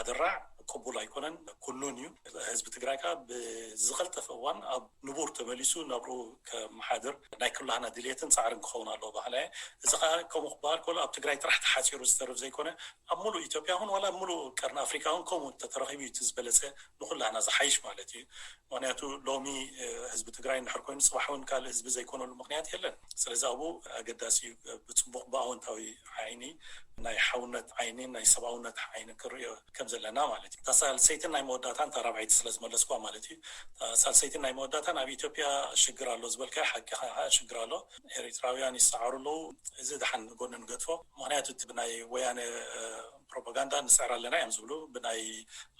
ኣደራዕ ቅቡል ኣይኮነን፣ ኩኑን እዩ። ህዝቢ ትግራይ ከዓ ብዝቐልጠፈ እዋን ኣብ ንቡር ተመሊሱ ናብርኡ ከመሓድር ናይ ኩላህና ድልየትን ፃዕርን ክኸውን ኣለዎ በሃላይ። እዚ ከዓ ከምኡ ክበሃል ከሎ ኣብ ትግራይ ጥራሕ ተሓፂሩ ዝተርፍ ዘይኮነ ኣብ ሙሉእ ኢትዮጵያ እውን ዋላ ኣብ ሙሉእ ቀርኒ ኣፍሪካ እውን ከምኡ እንተተረኺቡ እዩ እቲ ዝበለፀ ንኩላህና ዝሓይሽ ማለት እዩ። ምክንያቱ ሎሚ ህዝቢ ትግራይ እንድሕር ኮይኑ ፅባሕ እውን ካልእ ህዝቢ ዘይኮነሉ ምኽንያት የለን። ስለዚ ኣብኡ ኣገዳሲ እዩ ብፅቡቕ ብኣወንታዊ ዓይኒ ናይ ሓውነት ዓይኒ ናይ ሰብኣውነት ዓይኒ ክንሪኦ ከም ዘለና ማለት እዩ። እታ ሳልሰይትን ናይ መወዳእታን እታ ራብዐይቲ ስለ ዝመለስኳ ማለት እዩ። እታ ሳልሰይትን ናይ መወዳእታን ኣብ ኢትዮጵያ ሽግር ኣሎ ዝበልካዮ ሓቂ ሽግር ኣሎ። ኤሪትራውያን ይሰዓሩ ኣለዉ። እዚ ደሓን ጎኒ ንገድፎ። ምኽንያቱ እቲ ብናይ ወያነ ፕሮፓጋንዳ ንስዕር ኣለና እዮም ዝብሉ፣ ብናይ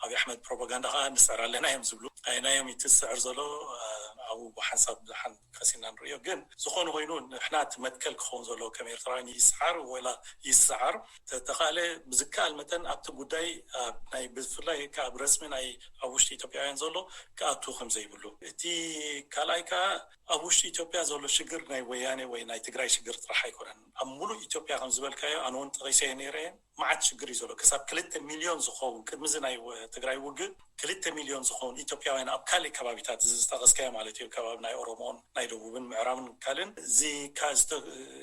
ኣብይ ኣሕመድ ፕሮፓጋንዳ ከዓ ንስዕር ኣለና እዮም ዝብሉ። ኣይናዮም እዩ ትስዕር ዘሎ ኣብኡ ብሓንሳብ ደሓን ከሲና ንሪኦ። ግን ዝኾነ ኮይኑ ንሕና እቲ መትከል ክኸውን ዘለዎ ከም ኤርትራውያን ይስዓር ወላ ይስዓር ተተኻለ ብዝከኣል መጠን ኣብቲ ጉዳይ ናይ ብፍላይ ካብ ረስሚ ናይ ኣብ ውሽጢ ኢትዮጵያውያን ዘሎ ክኣቱ ከም ዘይብሉ። እቲ ካልኣይ ከዓ ኣብ ውሽጢ ኢትዮጵያ ዘሎ ሽግር ናይ ወያኔ ወይ ናይ ትግራይ ሽግር ጥራሕ ኣይኮነን። ኣብ ሙሉእ ኢትዮጵያ ከም ዝበልካዮ ኣነ እውን ጠቒሰዮ ነይረ። መዓት ሽግር እዩ ዘሎ። ክሳብ ክልተ ሚልዮን ዝኸውን ቅድሚ እዚ ናይ ትግራይ ውግእ ክልተ ሚልዮን ዝኸውን ኢትዮጵያውያን ኣብ ካልእ ከባቢታት እዚ ዝጠቐስካዮ ማለት እዩ ከባቢ ናይ ኦሮሞን ናይ ደቡብን ምዕራብን ካልእን እዚ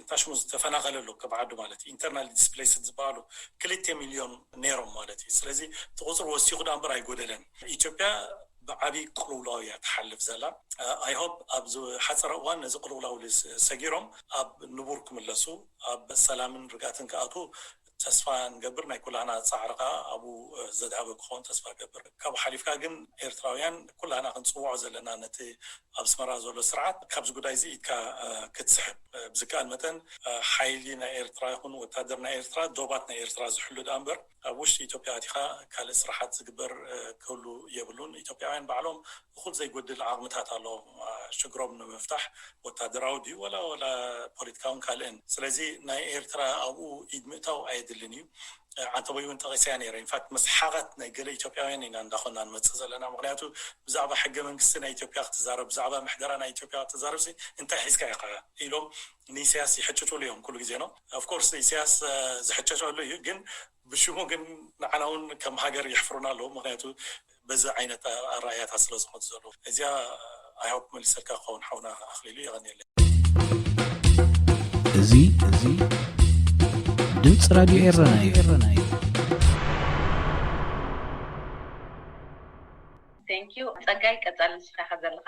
ታሽሙ ዝተፈናቐለ ኣሎ ካብ ዓዱ ማለት እዩ። ኢንተርናል ዲስፕሌስድ ዝበሃሉ ክልተ ሚልዮን ነይሮም ማለት እዩ። ስለዚ እቲ ቁፅሪ ወሲኹ ዳ እምበር ኣይጎደለን። ኢትዮጵያ ብዓብዪ ቅልውላው እያ ትሓልፍ ዘላ። ኣይሆፕ ኣብ ዝሓፀረ እዋን ነዚ ቅልውላው ሰጊሮም ኣብ ንቡር ክምለሱ ኣብ ሰላምን ርግኣትን ክኣትዉ ተስፋ ንገብር። ናይ ኩላና ፃዕሪ ከዓ ኣብኡ ዘድሃበ ክኸውን ተስፋ ገብር። ካብኡ ሓሊፍካ ግን ኤርትራውያን ኩላና ክንፅውዖ ዘለና ነቲ ኣብ ኣስመራ ዘሎ ስርዓት ካብዚ ጉዳይ እዚ ኢድካ ክትስሕብ ብዝከኣል መጠን ሓይሊ ናይ ኤርትራ ይኹን ወታደር ናይ ኤርትራ ዶባት ናይ ኤርትራ ዝሕሉ ዳ እምበር ኣብ ውሽጢ ኢትዮጵያ ኣቲኻ ካልእ ስራሓት ዝግበር ክህሉ የብሉን። ኢትዮጵያውያን ባዕሎም እኹል ዘይጎድል ዓቕምታት ኣለዎም ሽግሮም ንምፍታሕ ወታደራዊ ድዩ ወላ ወላ ፖለቲካውን ካልእን። ስለዚ ናይ ኤርትራ ኣብኡ ኢድ ምእታው ኣየድልን እዩ። ዓንተቦይ እውን ጠቒሰያ ነይረ። ኢንፋክት መስሓቓት ናይ ገለ ኢትዮጵያውያን ኢና እንዳኾና ንመፅእ ዘለና። ምክንያቱ ብዛዕባ ሕገ መንግስቲ ናይ ኢትዮጵያ ክትዛረብ፣ ብዛዕባ ምሕደራ ናይ ኢትዮጵያ ክትዛረብ ሲ እንታይ ሒዝካ ኢኻ ኢሎም ንኢሳያስ ይሕጭጭሉ እዮም ኩሉ ግዜ ነው። ኦፍኮርስ ኢሳያስ ዝሕጨጨሉ እዩ፣ ግን ብሽሙ ግን ንዓና እውን ከም ሃገር የሕፍሩና ኣለዉ። ምክንያቱ በዚ ዓይነት ኣረኣእያታት ስለ ዝመፁ ዘለዉ። እዚኣ ኣይሆፕ መሊሰልካ ክኸውን ሓውና ኣኽሊሉ የቐንየለይ። እዚ እዚ ድምፂ ራድዮ ኤረና እዩ። ቴንክ ዩ ጸጋይ፣ ቀጻሊ ንስኻ ኢኻ ዘለኻ።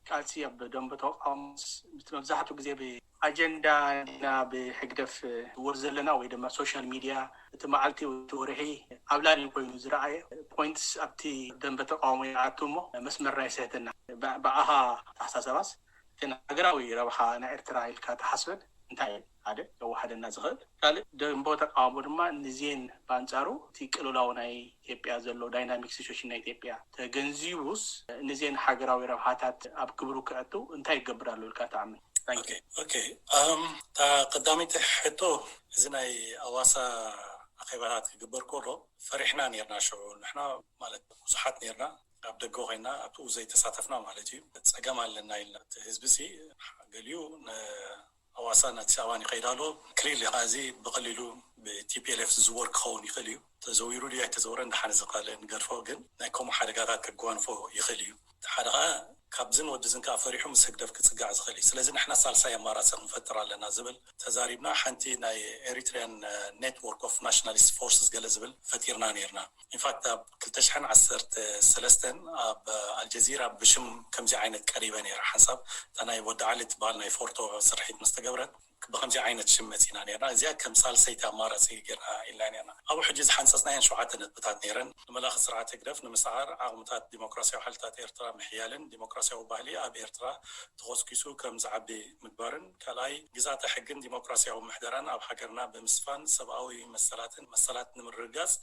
ቃልሲ ኣብ ደንበ ተቃውሞስ እቲ መብዛሕትኡ ግዜ ብኣጀንዳ ኢና ብሕግደፍ ዝወር ዘለና ወይ ድማ ሶሻል ሚድያ እቲ መዓልቲ ወይ እቲ ወርሒ ኣብ ላሊ ኮይኑ ዝረኣየ ፖይንትስ ኣብቲ ደንበ ተቃውሞ ይኣቱ እሞ መስመርና ይስሕተና። ብኣኻ ኣተሓሳሰባስ እቲ ሃገራዊ ረብሓ ናይ ኤርትራ ኢልካ ትሓስበን እንታይ እዩ? ሓደ ከወሓደና ዝኽእል ካልእ ደንቦ ተቃውሞ ድማ ንዜን ብኣንጻሩ እቲ ቅልውላው ናይ ኢትዮጵያ ዘሎ ዳይናሚክ ሲቹዌሽን ናይ ኢትዮጵያ ተገንዚቡስ ንዜን ሃገራዊ ረብሓታት ኣብ ግብሩ ከእቱ እንታይ ይገብር ኣሎ ኢልካ ትኣምን? ኦኬ እታ ቀዳመይቲ ሕቶ እዚ ናይ ኣዋሳ ኣኼባታት ክግበር ከሎ ፈሪሕና ነርና። ሽዑ ንሕና ማለት ብዙሓት ነርና ኣብ ደገ ኮይና ኣብኡ ዘይተሳተፍና ማለት እዩ። ጸገም ኣለና ኢልና እቲ ህዝቢ ሲ ገሊኡ ኣዋሳን ኣዲስ ኣበባን ይኸይድ ኣሎ። ክሊል ኢኻ እዚ ብቐሊሉ ብቲፒኤልኤፍ ዝዝወር ክኸውን ይኽእል እዩ። ተዘዊሩ ድዩ ኣይተዘውረን ደሓን እዚ ካልእ ንገድፎ፣ ግን ናይ ከምኡ ሓደጋታት ከጓንፎ ይኽእል እዩ። ሓደ ኸዓ ካብዝን ወድዝን ከዓ ፈሪሑ ምስ ህግደፍ ክፅጋዕ ዝኽእል እዩ። ስለዚ ንሕና ሳልሳይ ኣማራፂ ክንፈጥር ኣለና ዝብል ተዛሪብና። ሓንቲ ናይ ኤሪትሪያን ኔትወርክ ኦፍ ናሽናሊስት ፎርስስ ገለ ዝብል ፈጢርና ነይርና። ኢንፋክት ኣብ ክልተ ሽሕን ዓሰርተ ሰለስተን ኣብ ኣልጀዚራ ብሽም ከምዚ ዓይነት ቀሪበ ነይረ ሓንሳብ እታ ናይ ወዲ ዓሊ ትበሃል ናይ ፎርቶ ስርሒት ምስ ተገብረት ብከምዚ ዓይነት ሽም መፂና ነርና። እዚኣ ከም ሳልሰይቲ ኣማራፂ ገርና ኢልና ነርና። ኣብኡ ሕጂ ዝሓንፀፅናየን ሸውዓተ ነጥብታት ነይረን። ንመላኺ ስርዓት ህግደፍ ንምስዓር፣ ዓቕምታት ዲሞክራሲያዊ ሓይልታት ኤርትራ ምሕያልን ዲሞክራሲያዊ ባህሊ ኣብ ኤርትራ ተኾስኪሱ ከም ዝዓቢ ምግባርን ካልኣይ ግዛተ ሕግን ዲሞክራሲያዊ ምሕደራን ኣብ ሃገርና ብምስፋን ሰብኣዊ መሰላትን መሰላት ንምርግጋፅ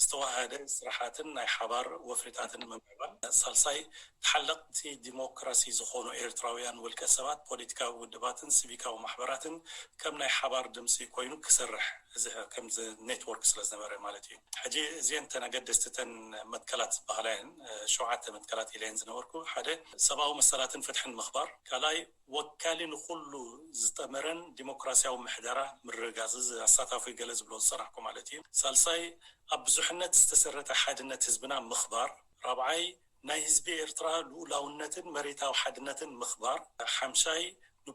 ዝተዋሃደ ስራሓትን ናይ ሓባር ወፍሪታትን ምምዕባል። ሳልሳይ ተሓለቕቲ ዲሞክራሲ ዝኾኑ ኤርትራውያን ውልቀ ሰባት፣ ፖለቲካዊ ውድባትን ሲቪካዊ ማሕበራትን ከም ናይ ሓባር ድምፂ ኮይኑ ክሰርሕ እዚ ከምዚ ኔትወርክ ስለ ዝነበረ ማለት እዩ። ሕጂ እዚአን ተን ኣገደስቲ ተን መትከላት ዝበሃላ እየን ሸውዓተ መትከላት ኢለ እየን ዝነበርኩ። ሓደ ሰብኣዊ መሰላትን ፍትሕን ምኽባር፣ ካልኣይ ወካሊ ንኹሉ ዝጠመረን ዲሞክራሲያዊ ምሕደራ ምርግጋፅ፣ እዚ ኣሳታፊ ገለ ዝብሎ ዝፀናሕኩ ማለት እዩ። ሳልሳይ ኣብ ብዙሕነት ዝተሰረተ ሓድነት ህዝብና ምኽባር፣ ራብዓይ ናይ ህዝቢ ኤርትራ ልኡላውነትን መሬታዊ ሓድነትን ምኽባር፣ ሓምሻይ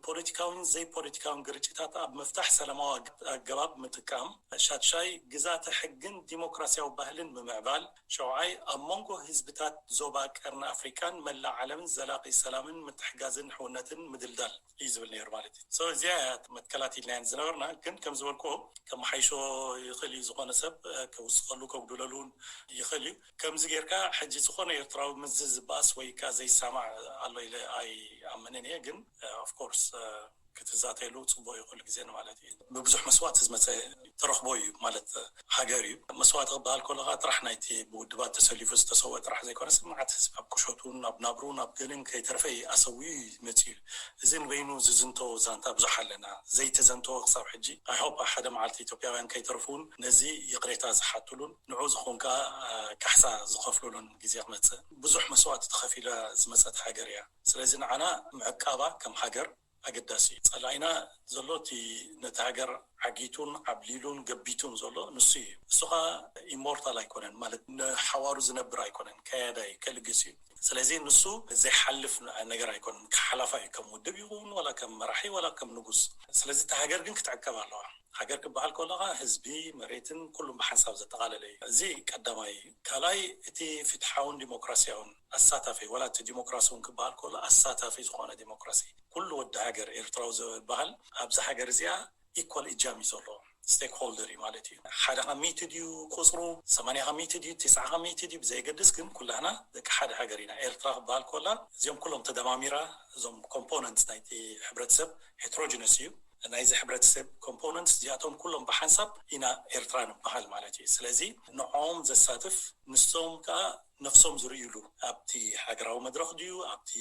ፖለቲካዊን ዘይፖለቲካዊን ግርጭታት ኣብ ምፍታሕ ሰላማዊ ኣገባብ ምጥቃም፣ ሻድሻይ ግዛተ ሕግን ዲሞክራሲያዊ ባህልን ምምዕባል፣ ሸውዓይ ኣብ መንጎ ህዝብታት ዞባ ቀርኒ ኣፍሪካን መላእ ዓለምን ዘላቂ ሰላምን ምትሕጋዝን ሕውነትን ምድልዳል እዩ ዝብል ነይሩ ማለት እዩ። እዚኣ መትከላት ኢልናየን ዝነበርና፣ ግን ከም ዝበልኩ ከመሓይሾ ይኽእል እዩ። ዝኾነ ሰብ ከውስኸሉ ከጉድለሉ ይኽእል እዩ። ከምዚ ጌርካ ሕጂ ዝኾነ ኤርትራዊ ምዚ ዝበኣስ ወይ ከ ዘይሰማዕ ኣሎ ኢለ ኣይኣምንን እየ። ግን ኦፍኮርስ ክትዛተየሉ ፅቡቅ እዩ ኩሉ ግዜ ማለት እዩ። ብብዙሕ መስዋእቲ ዝመፀ ተረኽቦ እዩ ማለት ሃገር እዩ። መስዋእቲ ክበሃል ከሎ ከዓ ጥራሕ ናይቲ ብውድባት ተሰሊፉ ዝተሰወ ጥራሕ ዘይኮነስ፣ መዓት ህዝቢ ኣብ ቁሸቱን ኣብ ናብሩን ኣብ ገልን ከይተረፈ ኣሰዊኡ እዩ መፅኡ። እዚ ንበይኑ ዝዝንቶ ዛንታ ብዙሕ ኣለና። ዘይተዘንቶ ክሳብ ሕጂ፣ ኣይሆፕ ሓደ መዓልቲ ኢትዮጵያውያን ከይተርፉን ነዚ ይቕሬታ ዝሓትሉን ንዑ ዝኾን ከዓ ካሕሳ ዝኸፍሉሉን ግዜ ክመፅእ። ብዙሕ መስዋእቲ ተኸፊላ ዝመፀት ሃገር እያ። ስለዚ ንዓና ምዕቃባ ከም ሃገር ኣገዳሲ እዩ። ጸላኢና ዘሎ እቲ ነቲ ሃገር ዓጊቱን ዓብሊሉን ገቢቱን ዘሎ ንሱ እዩ። እሱ ኸኣ ኢሞርታል ኣይኮነን፣ ማለት ንሓዋሩ ዝነብር ኣይኮነን፣ ከያዳይ ከልግስ እዩ። ስለዚ ንሱ ዘይሓልፍ ነገር ኣይኮነን፣ ሓላፋ እዩ፣ ከም ውድብ ይኹን ዋላ ከም መራሒ ዋላ ከም ንጉስ። ስለዚ እታ ሃገር ግን ክትዕቀብ ኣለዋ። ሃገር ክበሃል ከሎ ኸኣ ህዝቢ፣ መሬትን ኩሉም ብሓንሳብ ዘጠቓለለ እዩ። እዚ ቀዳማይ እዩ። ካልኣይ እቲ ፍትሓውን ዲሞክራሲያውን ኣሳታፊ፣ ዋላ እቲ ዲሞክራሲ እውን ክበሃል ከሎ ኣሳታፊ ዝኾነ ዲሞክራሲ፣ ኩሉ ወዲ ሃገር ኤርትራዊ ዝበሃል ኣብዚ ሃገር እዚኣ ኢኳል እጃም እዩ ዘለዎ። ስቴክሆልደር እዩ ማለት እዩ። ሓደ ካብ ሚእቲ ድዩ ቁፅሩ፣ ሰማንያ ካብ ሚእቲ ድዩ፣ ትስዓ ካብ ሚእቲ ድዩ፣ ብዘየገድስ ግን ኩላህና ደቂ ሓደ ሃገር ኢና። ኤርትራ ክበሃል ከላ እዚኦም ኩሎም ተደማሚራ፣ እዞም ኮምፖነንትስ ናይቲ ሕብረተሰብ ሄትሮጂነስ እዩ። ናይዚ ሕብረተሰብ ኮምፖነንትስ እዚኣቶም ኩሎም ብሓንሳብ ኢና ኤርትራ ንበሃል ማለት እዩ። ስለዚ ንዕኦም ዘሳትፍ፣ ንሶም ከዓ ነፍሶም ዝርእይሉ፣ ኣብቲ ሃገራዊ መድረኽ ድዩ፣ ኣብቲ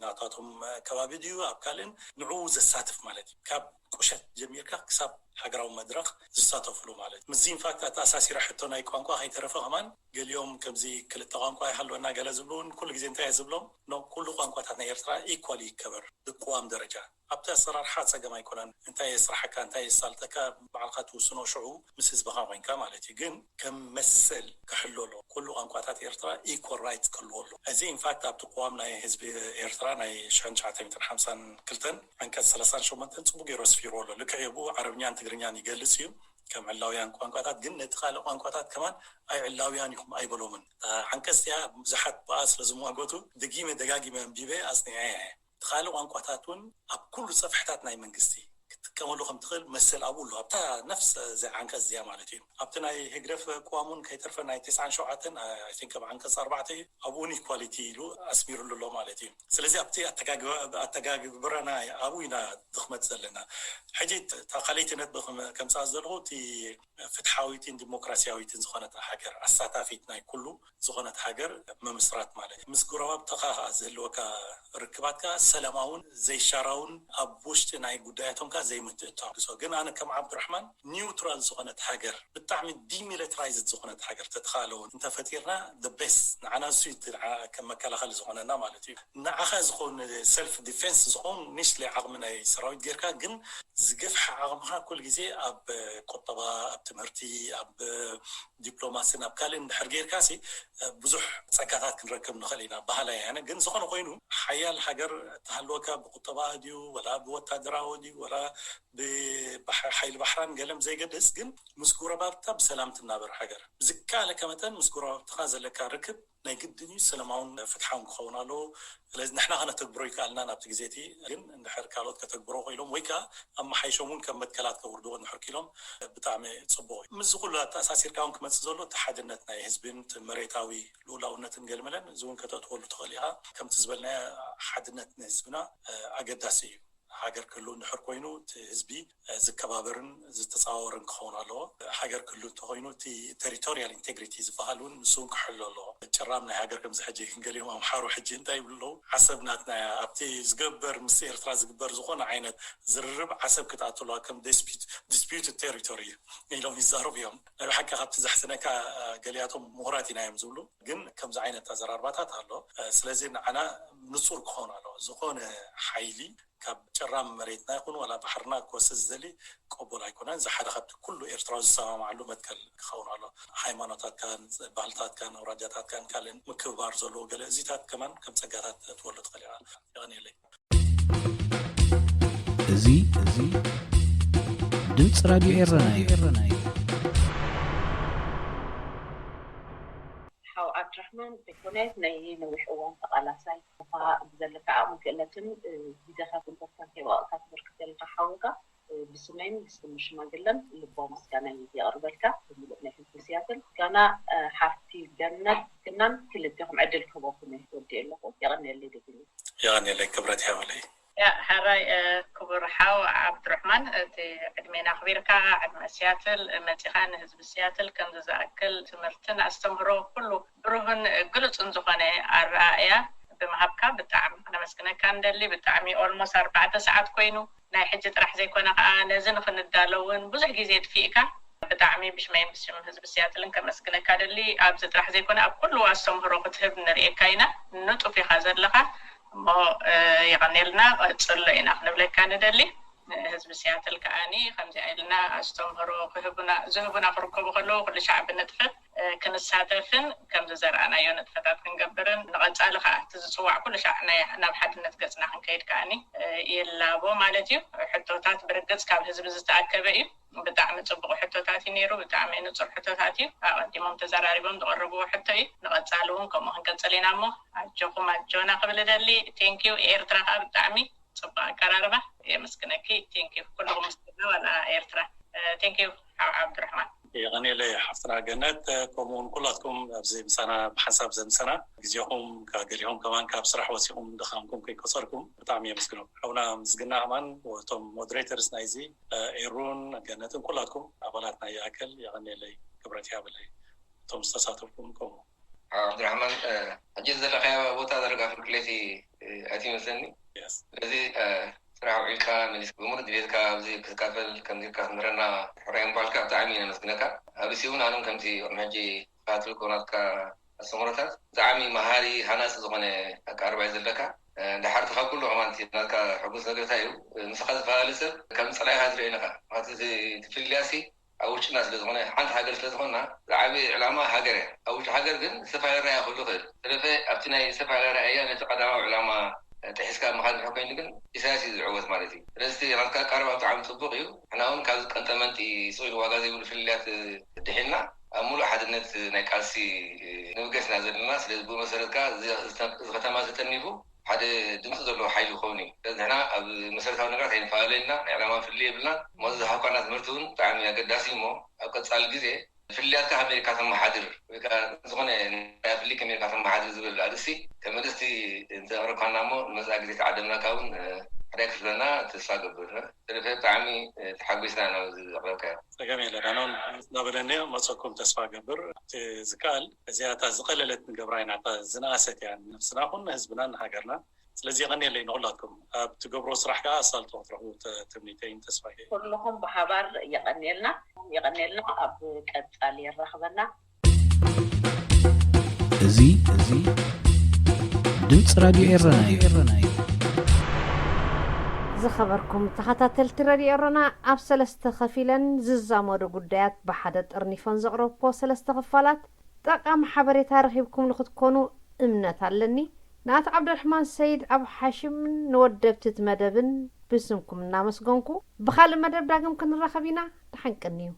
ናታቶም ከባቢ ድዩ፣ ኣብ ካልእን ንዕኡ ዘሳትፍ ማለት እዩ። ካብ ቁሸት ጀሚርካ ክሳብ ሃገራዊ መድረኽ ዝሳተፍሉ ማለት እዩ። ምስዚ ኢንፋክት ኣተኣሳሲራ ሕቶ ናይ ቋንቋ ከይተረፈ ከማን ገሊኦም ከምዚ ክልተ ቋንቋ ይሃልወና ገለ ዝብሉ እውን ኩሉ ግዜ እንታይ እየ ዝብሎም? ኖ፣ ኩሉ ቋንቋታት ናይ ኤርትራ ኢኳሊ ይከበር ብቅዋም ደረጃ። ኣብቲ ኣሰራርሓ ጸገም ኣይኮነን። እንታይ የስርሓካ፣ እንታይ የሳልጠካ፣ ባዕልኻ ትውስኖ ሽዑ ምስ ህዝብኻ ኮይንካ ማለት እዩ። ግን ከም መሰል ክሕሎ ኣለዎ። ኩሉ ቋንቋታት ኤርትራ ኢኳል ራይትስ ክህልዎ ኣለዎ። እዚ ኢንፋክት ኣብቲ ቅዋም ናይ ህዝቢ ኤርትራ ናይ ሽሕን ትሽዓተ ሚእትን ሓምሳን ክልተን ዓንቀጽ ሰላሳን ሸሞንተን ጽቡቅ ገይሩ ኣስፊርዎ ኣሎ። ልክዕ እዩ፣ ብኡ ዓረብኛን ትግርኛን ይገልጽ እዩ ከም ዕላውያን ቋንቋታት። ግን ነቲ ካልእ ቋንቋታት ከማን ኣይ ዕላውያን ኢኹም ኣይበሎምን። እታ ዓንቀጽ እዚኣ ብዙሓት ብኣ ስለ ዝሟገቱ ደጊመ ደጋጊመ ኣንቢበ ኣጽኒዐ እየ። እቲ ካልእ ቋንቋታት እውን ኣብ ኩሉ ጸፍሕታት ናይ መንግስቲ ክትጥቀመሉ ከም ትኽእል መሰል ኣብኡ ኣሎ፣ ኣብታ ነፍስ እዚኣ ዓንቀጽ እዚኣ ማለት እዩ። ኣብቲ ናይ ህግደፍ ቅዋም እውን ከይተርፈ ናይ ተስዓን ሸውዓተን፣ ኣይ ቲንክ ኣብ ዓንቀጽ ኣርባዕተ እዩ፣ ኣብኡ እውን ኢኳሊቲ ኢሉ ኣስሚሩሉ ኣሎ ማለት እዩ። ስለዚ ኣብቲ ኣተጋግባ-፣ ኣተጋግብራና ኣብኡ ኢና ድኽመት ዘለና። ሕጂ እታ ካልኣይቲ ነጥቢ ከም-፣ ከምጽኣ ዘለኹ እቲ ፍትሓዊትን ዲሞክራሲያዊትን ዝኾነት ሃገር፣ ኣሳታፊት ናይ ኩሉ ዝኾነት ሃገር ምምስራት ማለት እዩ። ምስ ጎረባብትኻ ዝህልወካ ርክባት ከኣ ሰላማውን ዘይሻራውን ኣብ ውሽጢ ናይ ጉዳያቶም ከኣ ዘይምትእትታው። ግን ኣነ ከም ዓብዱራሕማን ኒውትራል ዝኾነት ሃገር፣ ብጣዕሚ ዲሚሊታራይዝድ ዝኾነት ሃገር ተተኻለውን እንተፈጢርና the best ንዓና እሱ እዩ እቲ ንዓ-፣ ከም መከላኸሊ ዝኾነና ማለት እዩ። ንዓኻ ዝኾን ሰልፍ ዲፌንስ ዝኾን ኒሽሊ ዓቕሚ ናይ ሰራዊት ጌርካ ግን ዝገፍሐ ዓቕምኻ ኩሉ ግዜ ኣብ ቁጠባ፣ ኣብ ትምህርቲ፣ ኣብ ዲፕሎማሲን ኣብ ካልእን እንድሕር ጌርካ ሲ ብዙሕ ጸጋታት ክንረክብ ንኽእል ኢና በሃላይ እየ ኣነ። ግን ዝኾነ ኮይኑ ሓያል ሃገር እትሃልወካ ብቁጠባ ድዩ ወላ ብወታደራዊ ድዩ ወላ ብባሕ-፣ ሓይሊ ባሕራን ገለም ዘይገድስ፣ ግን ምስ ጎረባብታ ብሰላም ትናበር ሃገር። ብዝከኣለካ መጠን ምስ ጎረባብትኻ ዘለካ ርክብ ናይ ግድን እዩ ሰላማውን ፍትሓውን ክኸውን ኣለዎ። ስለዚ ንሕና ከነተግብሮ ይከኣልና ናብቲ ግዜ እቲ፣ ግን እንድሕር ካልኦት ከተግብሮ ክኢሎም ወይ ከኣ ኣመሓይሾም እውን ከም መትከላት ከውርድዎ እንድሕር ክኢሎም ብጣዕሚ ጽቡቕ እዩ። ምስዚ ኩሉ ኣተኣሳሲርካ እውን ክመጽእ ዘሎ እቲ ሓድነት ናይ ህዝብን እቲ መሬታዊ ልኡላውነትን ገልመለን፣ እዚ እውን ከተእትወሉ ትኽእል ኢኻ። ከምቲ ዝበልናዮ ሓድነት ንህዝብና ኣገዳሲ እዩ። ሃገር ክህሉ እንድሕር ኮይኑ እቲ ህዝቢ ዝከባበርን ዝተጻዋወርን ክኸውን ኣለዎ። ሃገር ክህሉ እንተኮይኑ እቲ ቴሪቶሪያል ኢንቴግሪቲ ዝበሃል እውን ንሱ እውን ክሕሎ ኣለዎ። ጭራም ናይ ሃገር ከምዚ ሕጂ ገሊኦም ኣምሓሩ ሕጂ እንታይ ይብሉ ኣለዉ? ዓሰብ ናትና እያ። ኣብቲ ዝገበር ምስ ኤርትራ ዝግበር ዝኾነ ዓይነት ዝርርብ ዓሰብ ክትኣትዋ ከም ዲስፒዩት፣ ዲስፒዩትድ ቴሪቶሪ ኢሎም ይዛረቡ እዮም። ናይ ብሓቂ ካብቲ ዘሕዝነካ ገሊኣቶም ምሁራት ኢና እዮም ዝብሉ፣ ግን ከምዚ ዓይነት ኣዘራርባታት ኣሎ። ስለዚ ንዓና ንጹር ክኸውን ኣለዎ። ዝኾነ ሓይሊ ካብ ጭራም መሬትና ይኹን ዋላ ባሕርና ክወስድ ዝደሊ ቅቡል ኣይኮነን። እዚ ሓደ ካብቲ ኩሉ ኤርትራዊ ዝሰማማዓሉ መትከል ክኸውን ኣሎ። ሃይማኖታትካን ባህልታትካን ኣውራጃታትካን ካልእን ምክብባር ዘለዎ ገለ እዚታት ከማን ከም ጸጋታት ትወሉ ትኽእል ኢኻ። የቐንየለይ። እዚ እዚ ድምፂ ራድዮ ኤረና እዩ። ሓው ዓብድራሕማን፣ ዘይኮነ ናይ ነዊሕ እዋን ተቓላሳይ፣ ብዘለካ ዓቕሚ ክእለትን ግዜኻ ክንተካን ከይወቕካ ትበርክት ዘለካ ሓውካ፣ ብስመይን ብስም ሽማግለን ልባዊ ምስጋና የቕርበልካ። ብምሉእ ናይ ህዝቢ ሲያትል ምስጋና። ሓፍቲ ገነት ክናን ክልቴኹም ዕድል ክህበኩም እየ ወዲእ ኣለኹ። የቐንየለይ። ደግሜ የቐንየለይ። ክብረት ይሃበለይ። ያ ሓራይ ክቡር ሓው ዓብድረሕማን፣ እቲ ዕድሜና ኣኽቢርካ ዕድመ ሲያትል መፂኻ ንህዝቢ ሲያትል ከምዚ ዝኣክል ትምህርትን ኣስተምህሮ ኩሉ ብሩህን ግሉፅን ዝኾነ ኣረኣእያ ብምሃብካ ብጣዕሚ ክነመስግነካ ንደሊ። ብጣዕሚ ኦልሞስ ኣርባዕተ ሰዓት ኮይኑ ናይ ሕጂ ጥራሕ ዘይኮነ ከዓ ነዚ ንክንዳለውን ብዙሕ ግዜ ጥፊእካ ብጣዕሚ ብሽመይን ብሽም ህዝቢ ሲያትልን ከመስግነካ ደሊ። ኣብዚ ጥራሕ ዘይኮነ ኣብ ኩሉ ኣስተምህሮ ክትህብ ንርእየካ ኢና። ንጡፍ ኢኻ ዘለኻ እሞ የቐኔልና ቀጽሎ ኢና ክንብለካ ንደሊ። ህዝቢ ሲያትል ከዓኒ ከምዚኣ ኢልና ኣስተምህሮ ክህቡና ዝህቡና ክርከቡ ከለዉ ኩሉ ሻዕ ብንጥፈት ክንሳተፍን ከምዚ ዘርኣናዮ ንጥፈታት ክንገብርን ንቐጻሊ ከዓ እቲ ዝፅዋዕ ኩሉ ሻዕ ናይ ናብ ሓድነት ገፅና ክንከይድ ከዓኒ ይላቦ ማለት እዩ። ሕቶታት ብርግፅ ካብ ህዝቢ ዝተኣከበ እዩ። ብጣዕሚ ፅቡቕ ሕቶታት እዩ ነይሩ። ብጣዕሚ ንፁር ሕቶታት እዩ። ኣቐዲሞም ተዘራሪቦም ዝቐረብዎ ሕቶ እዩ። ንቐፃሊ እውን ከምኡ ክንቀፅል ኢና እሞ ኣጆኹም ኣጆና ክብል እደሊ። ቴንኪዩ። ኤርትራ ከዓ ብጣዕሚ ፅቡቕ ኣቀራርባ። የመስግነኪ። ቴንኪዩ ኩልኹም ምስልና ዋላ ኤርትራ። ቴንኪዩ ሓው ዓብዱራሕማን። የቐንየለይ ሓፍትና ገነት፣ ከምኡውን ኩላትኩም ኣብዚ ምሳና ብሓንሳብ ዘምሰና ግዜኹም ገሊኹም ከማን ካብ ስራሕ ወሲኹም ድኻምኩም ከይቆፀርኩም ብጣዕሚ የመስግኖም። ሓውና ምስግና ከማን እቶም ሞደሬተርስ ናይዚ ኤሩን ገነትን ኩላትኩም ኣባላት ናይ ይኣክል የቐንየለይ። ክብረት ይሃበለይ። እቶም ዝተሳተፍኩም ከምኡ። ዓብድራሕማን፣ ሕጂ ዘለኻዮ ቦታ ዳርጋ ፍርቂ ለይቲ ኣይትመስለኒ። ስለዚ ስራሕ ውዒልካ መሊስካ ብምሉእ ድሌትካ ኣብዚ ክትካፈል ከምዚ ኢልካ ክትምህረና ሕራይ ምባልካ ብጣዕሚ ነመስግነካ። ኣብ ርእሲኡ እውን ኣነም ከምቲ ቅድሚ ሕጂ ክከታተልኩ ናትካ ኣስተምህሮታት ብጣዕሚ መሃሪ ሃናፂ ዝኾነ ኣቀራርባ እዩ ዘለካ። ድሓር እቲ ካብ ኩሉ ከማን እቲ ናትካ ሕጉስ ነገር እንታይ እዩ? ምሳኻ ዝፈላለ ሰብ ከም ፀላኢኻ ዝርእዮ ኢኻ። ምክንያቱ እቲ ፍልልያሲ ኣብ ውሽጥና ስለ ዝኾነ ሓንቲ ሃገር ስለ ዝኾንና ዝዓበየ ዕላማ ሃገር እያ። ኣብ ውሽጢ ሃገር ግን ዝተፈላለየ ራእያ ክህሉ ይኽእል። ስለፈ ኣብቲ ናይ ዝተፈላለየ ራእያ ነቲ ቀዳማዊ ዕላማ ጥሒስካ ምኻድ ድሕር ኮይኑ ግን ኢሳያስ እዩ ዝዕወት ማለት እዩ። ስለዚ እቲ ናትካ ኣቀራርባ ብጣዕሚ ፅቡቕ እዩ። ንሕና እውን ካብዚ ቀንጠመንጢ ስቕ ኢሉ ዋጋ ዘይብሉ ፍልልያት ድሒልና ኣብ ሙሉእ ሓድነት ናይ ቃልሲ ንብገስ ኢና ዘለና። ስለዚ ብኡ መሰረት ከዓ እዚ እዚ ከተማ እዚ ተጠርኒፉ ሓደ ድምፂ ዘለዎ ሓይሊ ክኸውን እዩ። ስለዚ ንሕና ኣብ መሰረታዊ ነገራት ኣይንፈላለየና፣ ናይ ዕላማ ፍልልይ የብልናን። እሞ እዚ ዝሃብካና ትምህርቲ እውን ብጣዕሚ ኣገዳሲ እዩ። እሞ ኣብ ቀፃሊ ግዜ ፍልልያትካ ከመይ ጌርካ ተመሓድር ወይ ከዓ ዝኾነ ናይ ፍልልይ ከመይ ጌርካ ተመሓድር ዝብል ኣርእስቲ ተመልስቲ እንተቕረብካና እሞ ንመፃኢ ግዜ ተዓደምናካ እውን ሕዳይ ክትብለና ተስፋ ገብር። ስለዚ ብጣዕሚ ተሓጒስና ኢና ነዚ ዘቕረብካዮ። ፀገም የለን። ኣነ እውን እናበለኒ መፀኩም ተስፋ ገብር። እቲ ዝከኣል እዚኣ እታ ዝቐለለት ንገብራ ኢና፣ እታ ዝነኣሰት እያ ንነብስና ኹን ንህዝብናን ንሃገርናን። ስለዚ የቐንየለይ ንኹላትኩም። ኣብ ትገብሮ ስራሕ ከዓ ኣሳልጦ ክትረኽቡ ተ- ትምኒተይን ተስፋይ። ኩልኹም ብሓባር የቐንየልና። የቐንየልና። ኣብ ቀጻሊ የራኽበና። እዚ እዚ ድምፂ ራድዮ ኤረና እዩ። ዝኸበርኩም ተኸታተልቲ ረድዮ ኤረና፣ ኣብ ሰለስተ ከፊለን ዝዛመዱ ጉዳያት ብሓደ ጠርኒፈን ዘቕረብክዎ ሰለስተ ክፋላት ጠቓሚ ሓበሬታ ረኺብኩምሉ ክትኮኑ እምነት ኣለኒ። ንኣቶ ዓብደልርሕማን ሰይድ ኣብ ሓሽምን ንወደብቲ እቲ መደብን ብስምኩም እናመስገንኩ፣ ብኻልእ መደብ ዳግም ክንራኸብ ኢና። ደሓን ቀንዩ።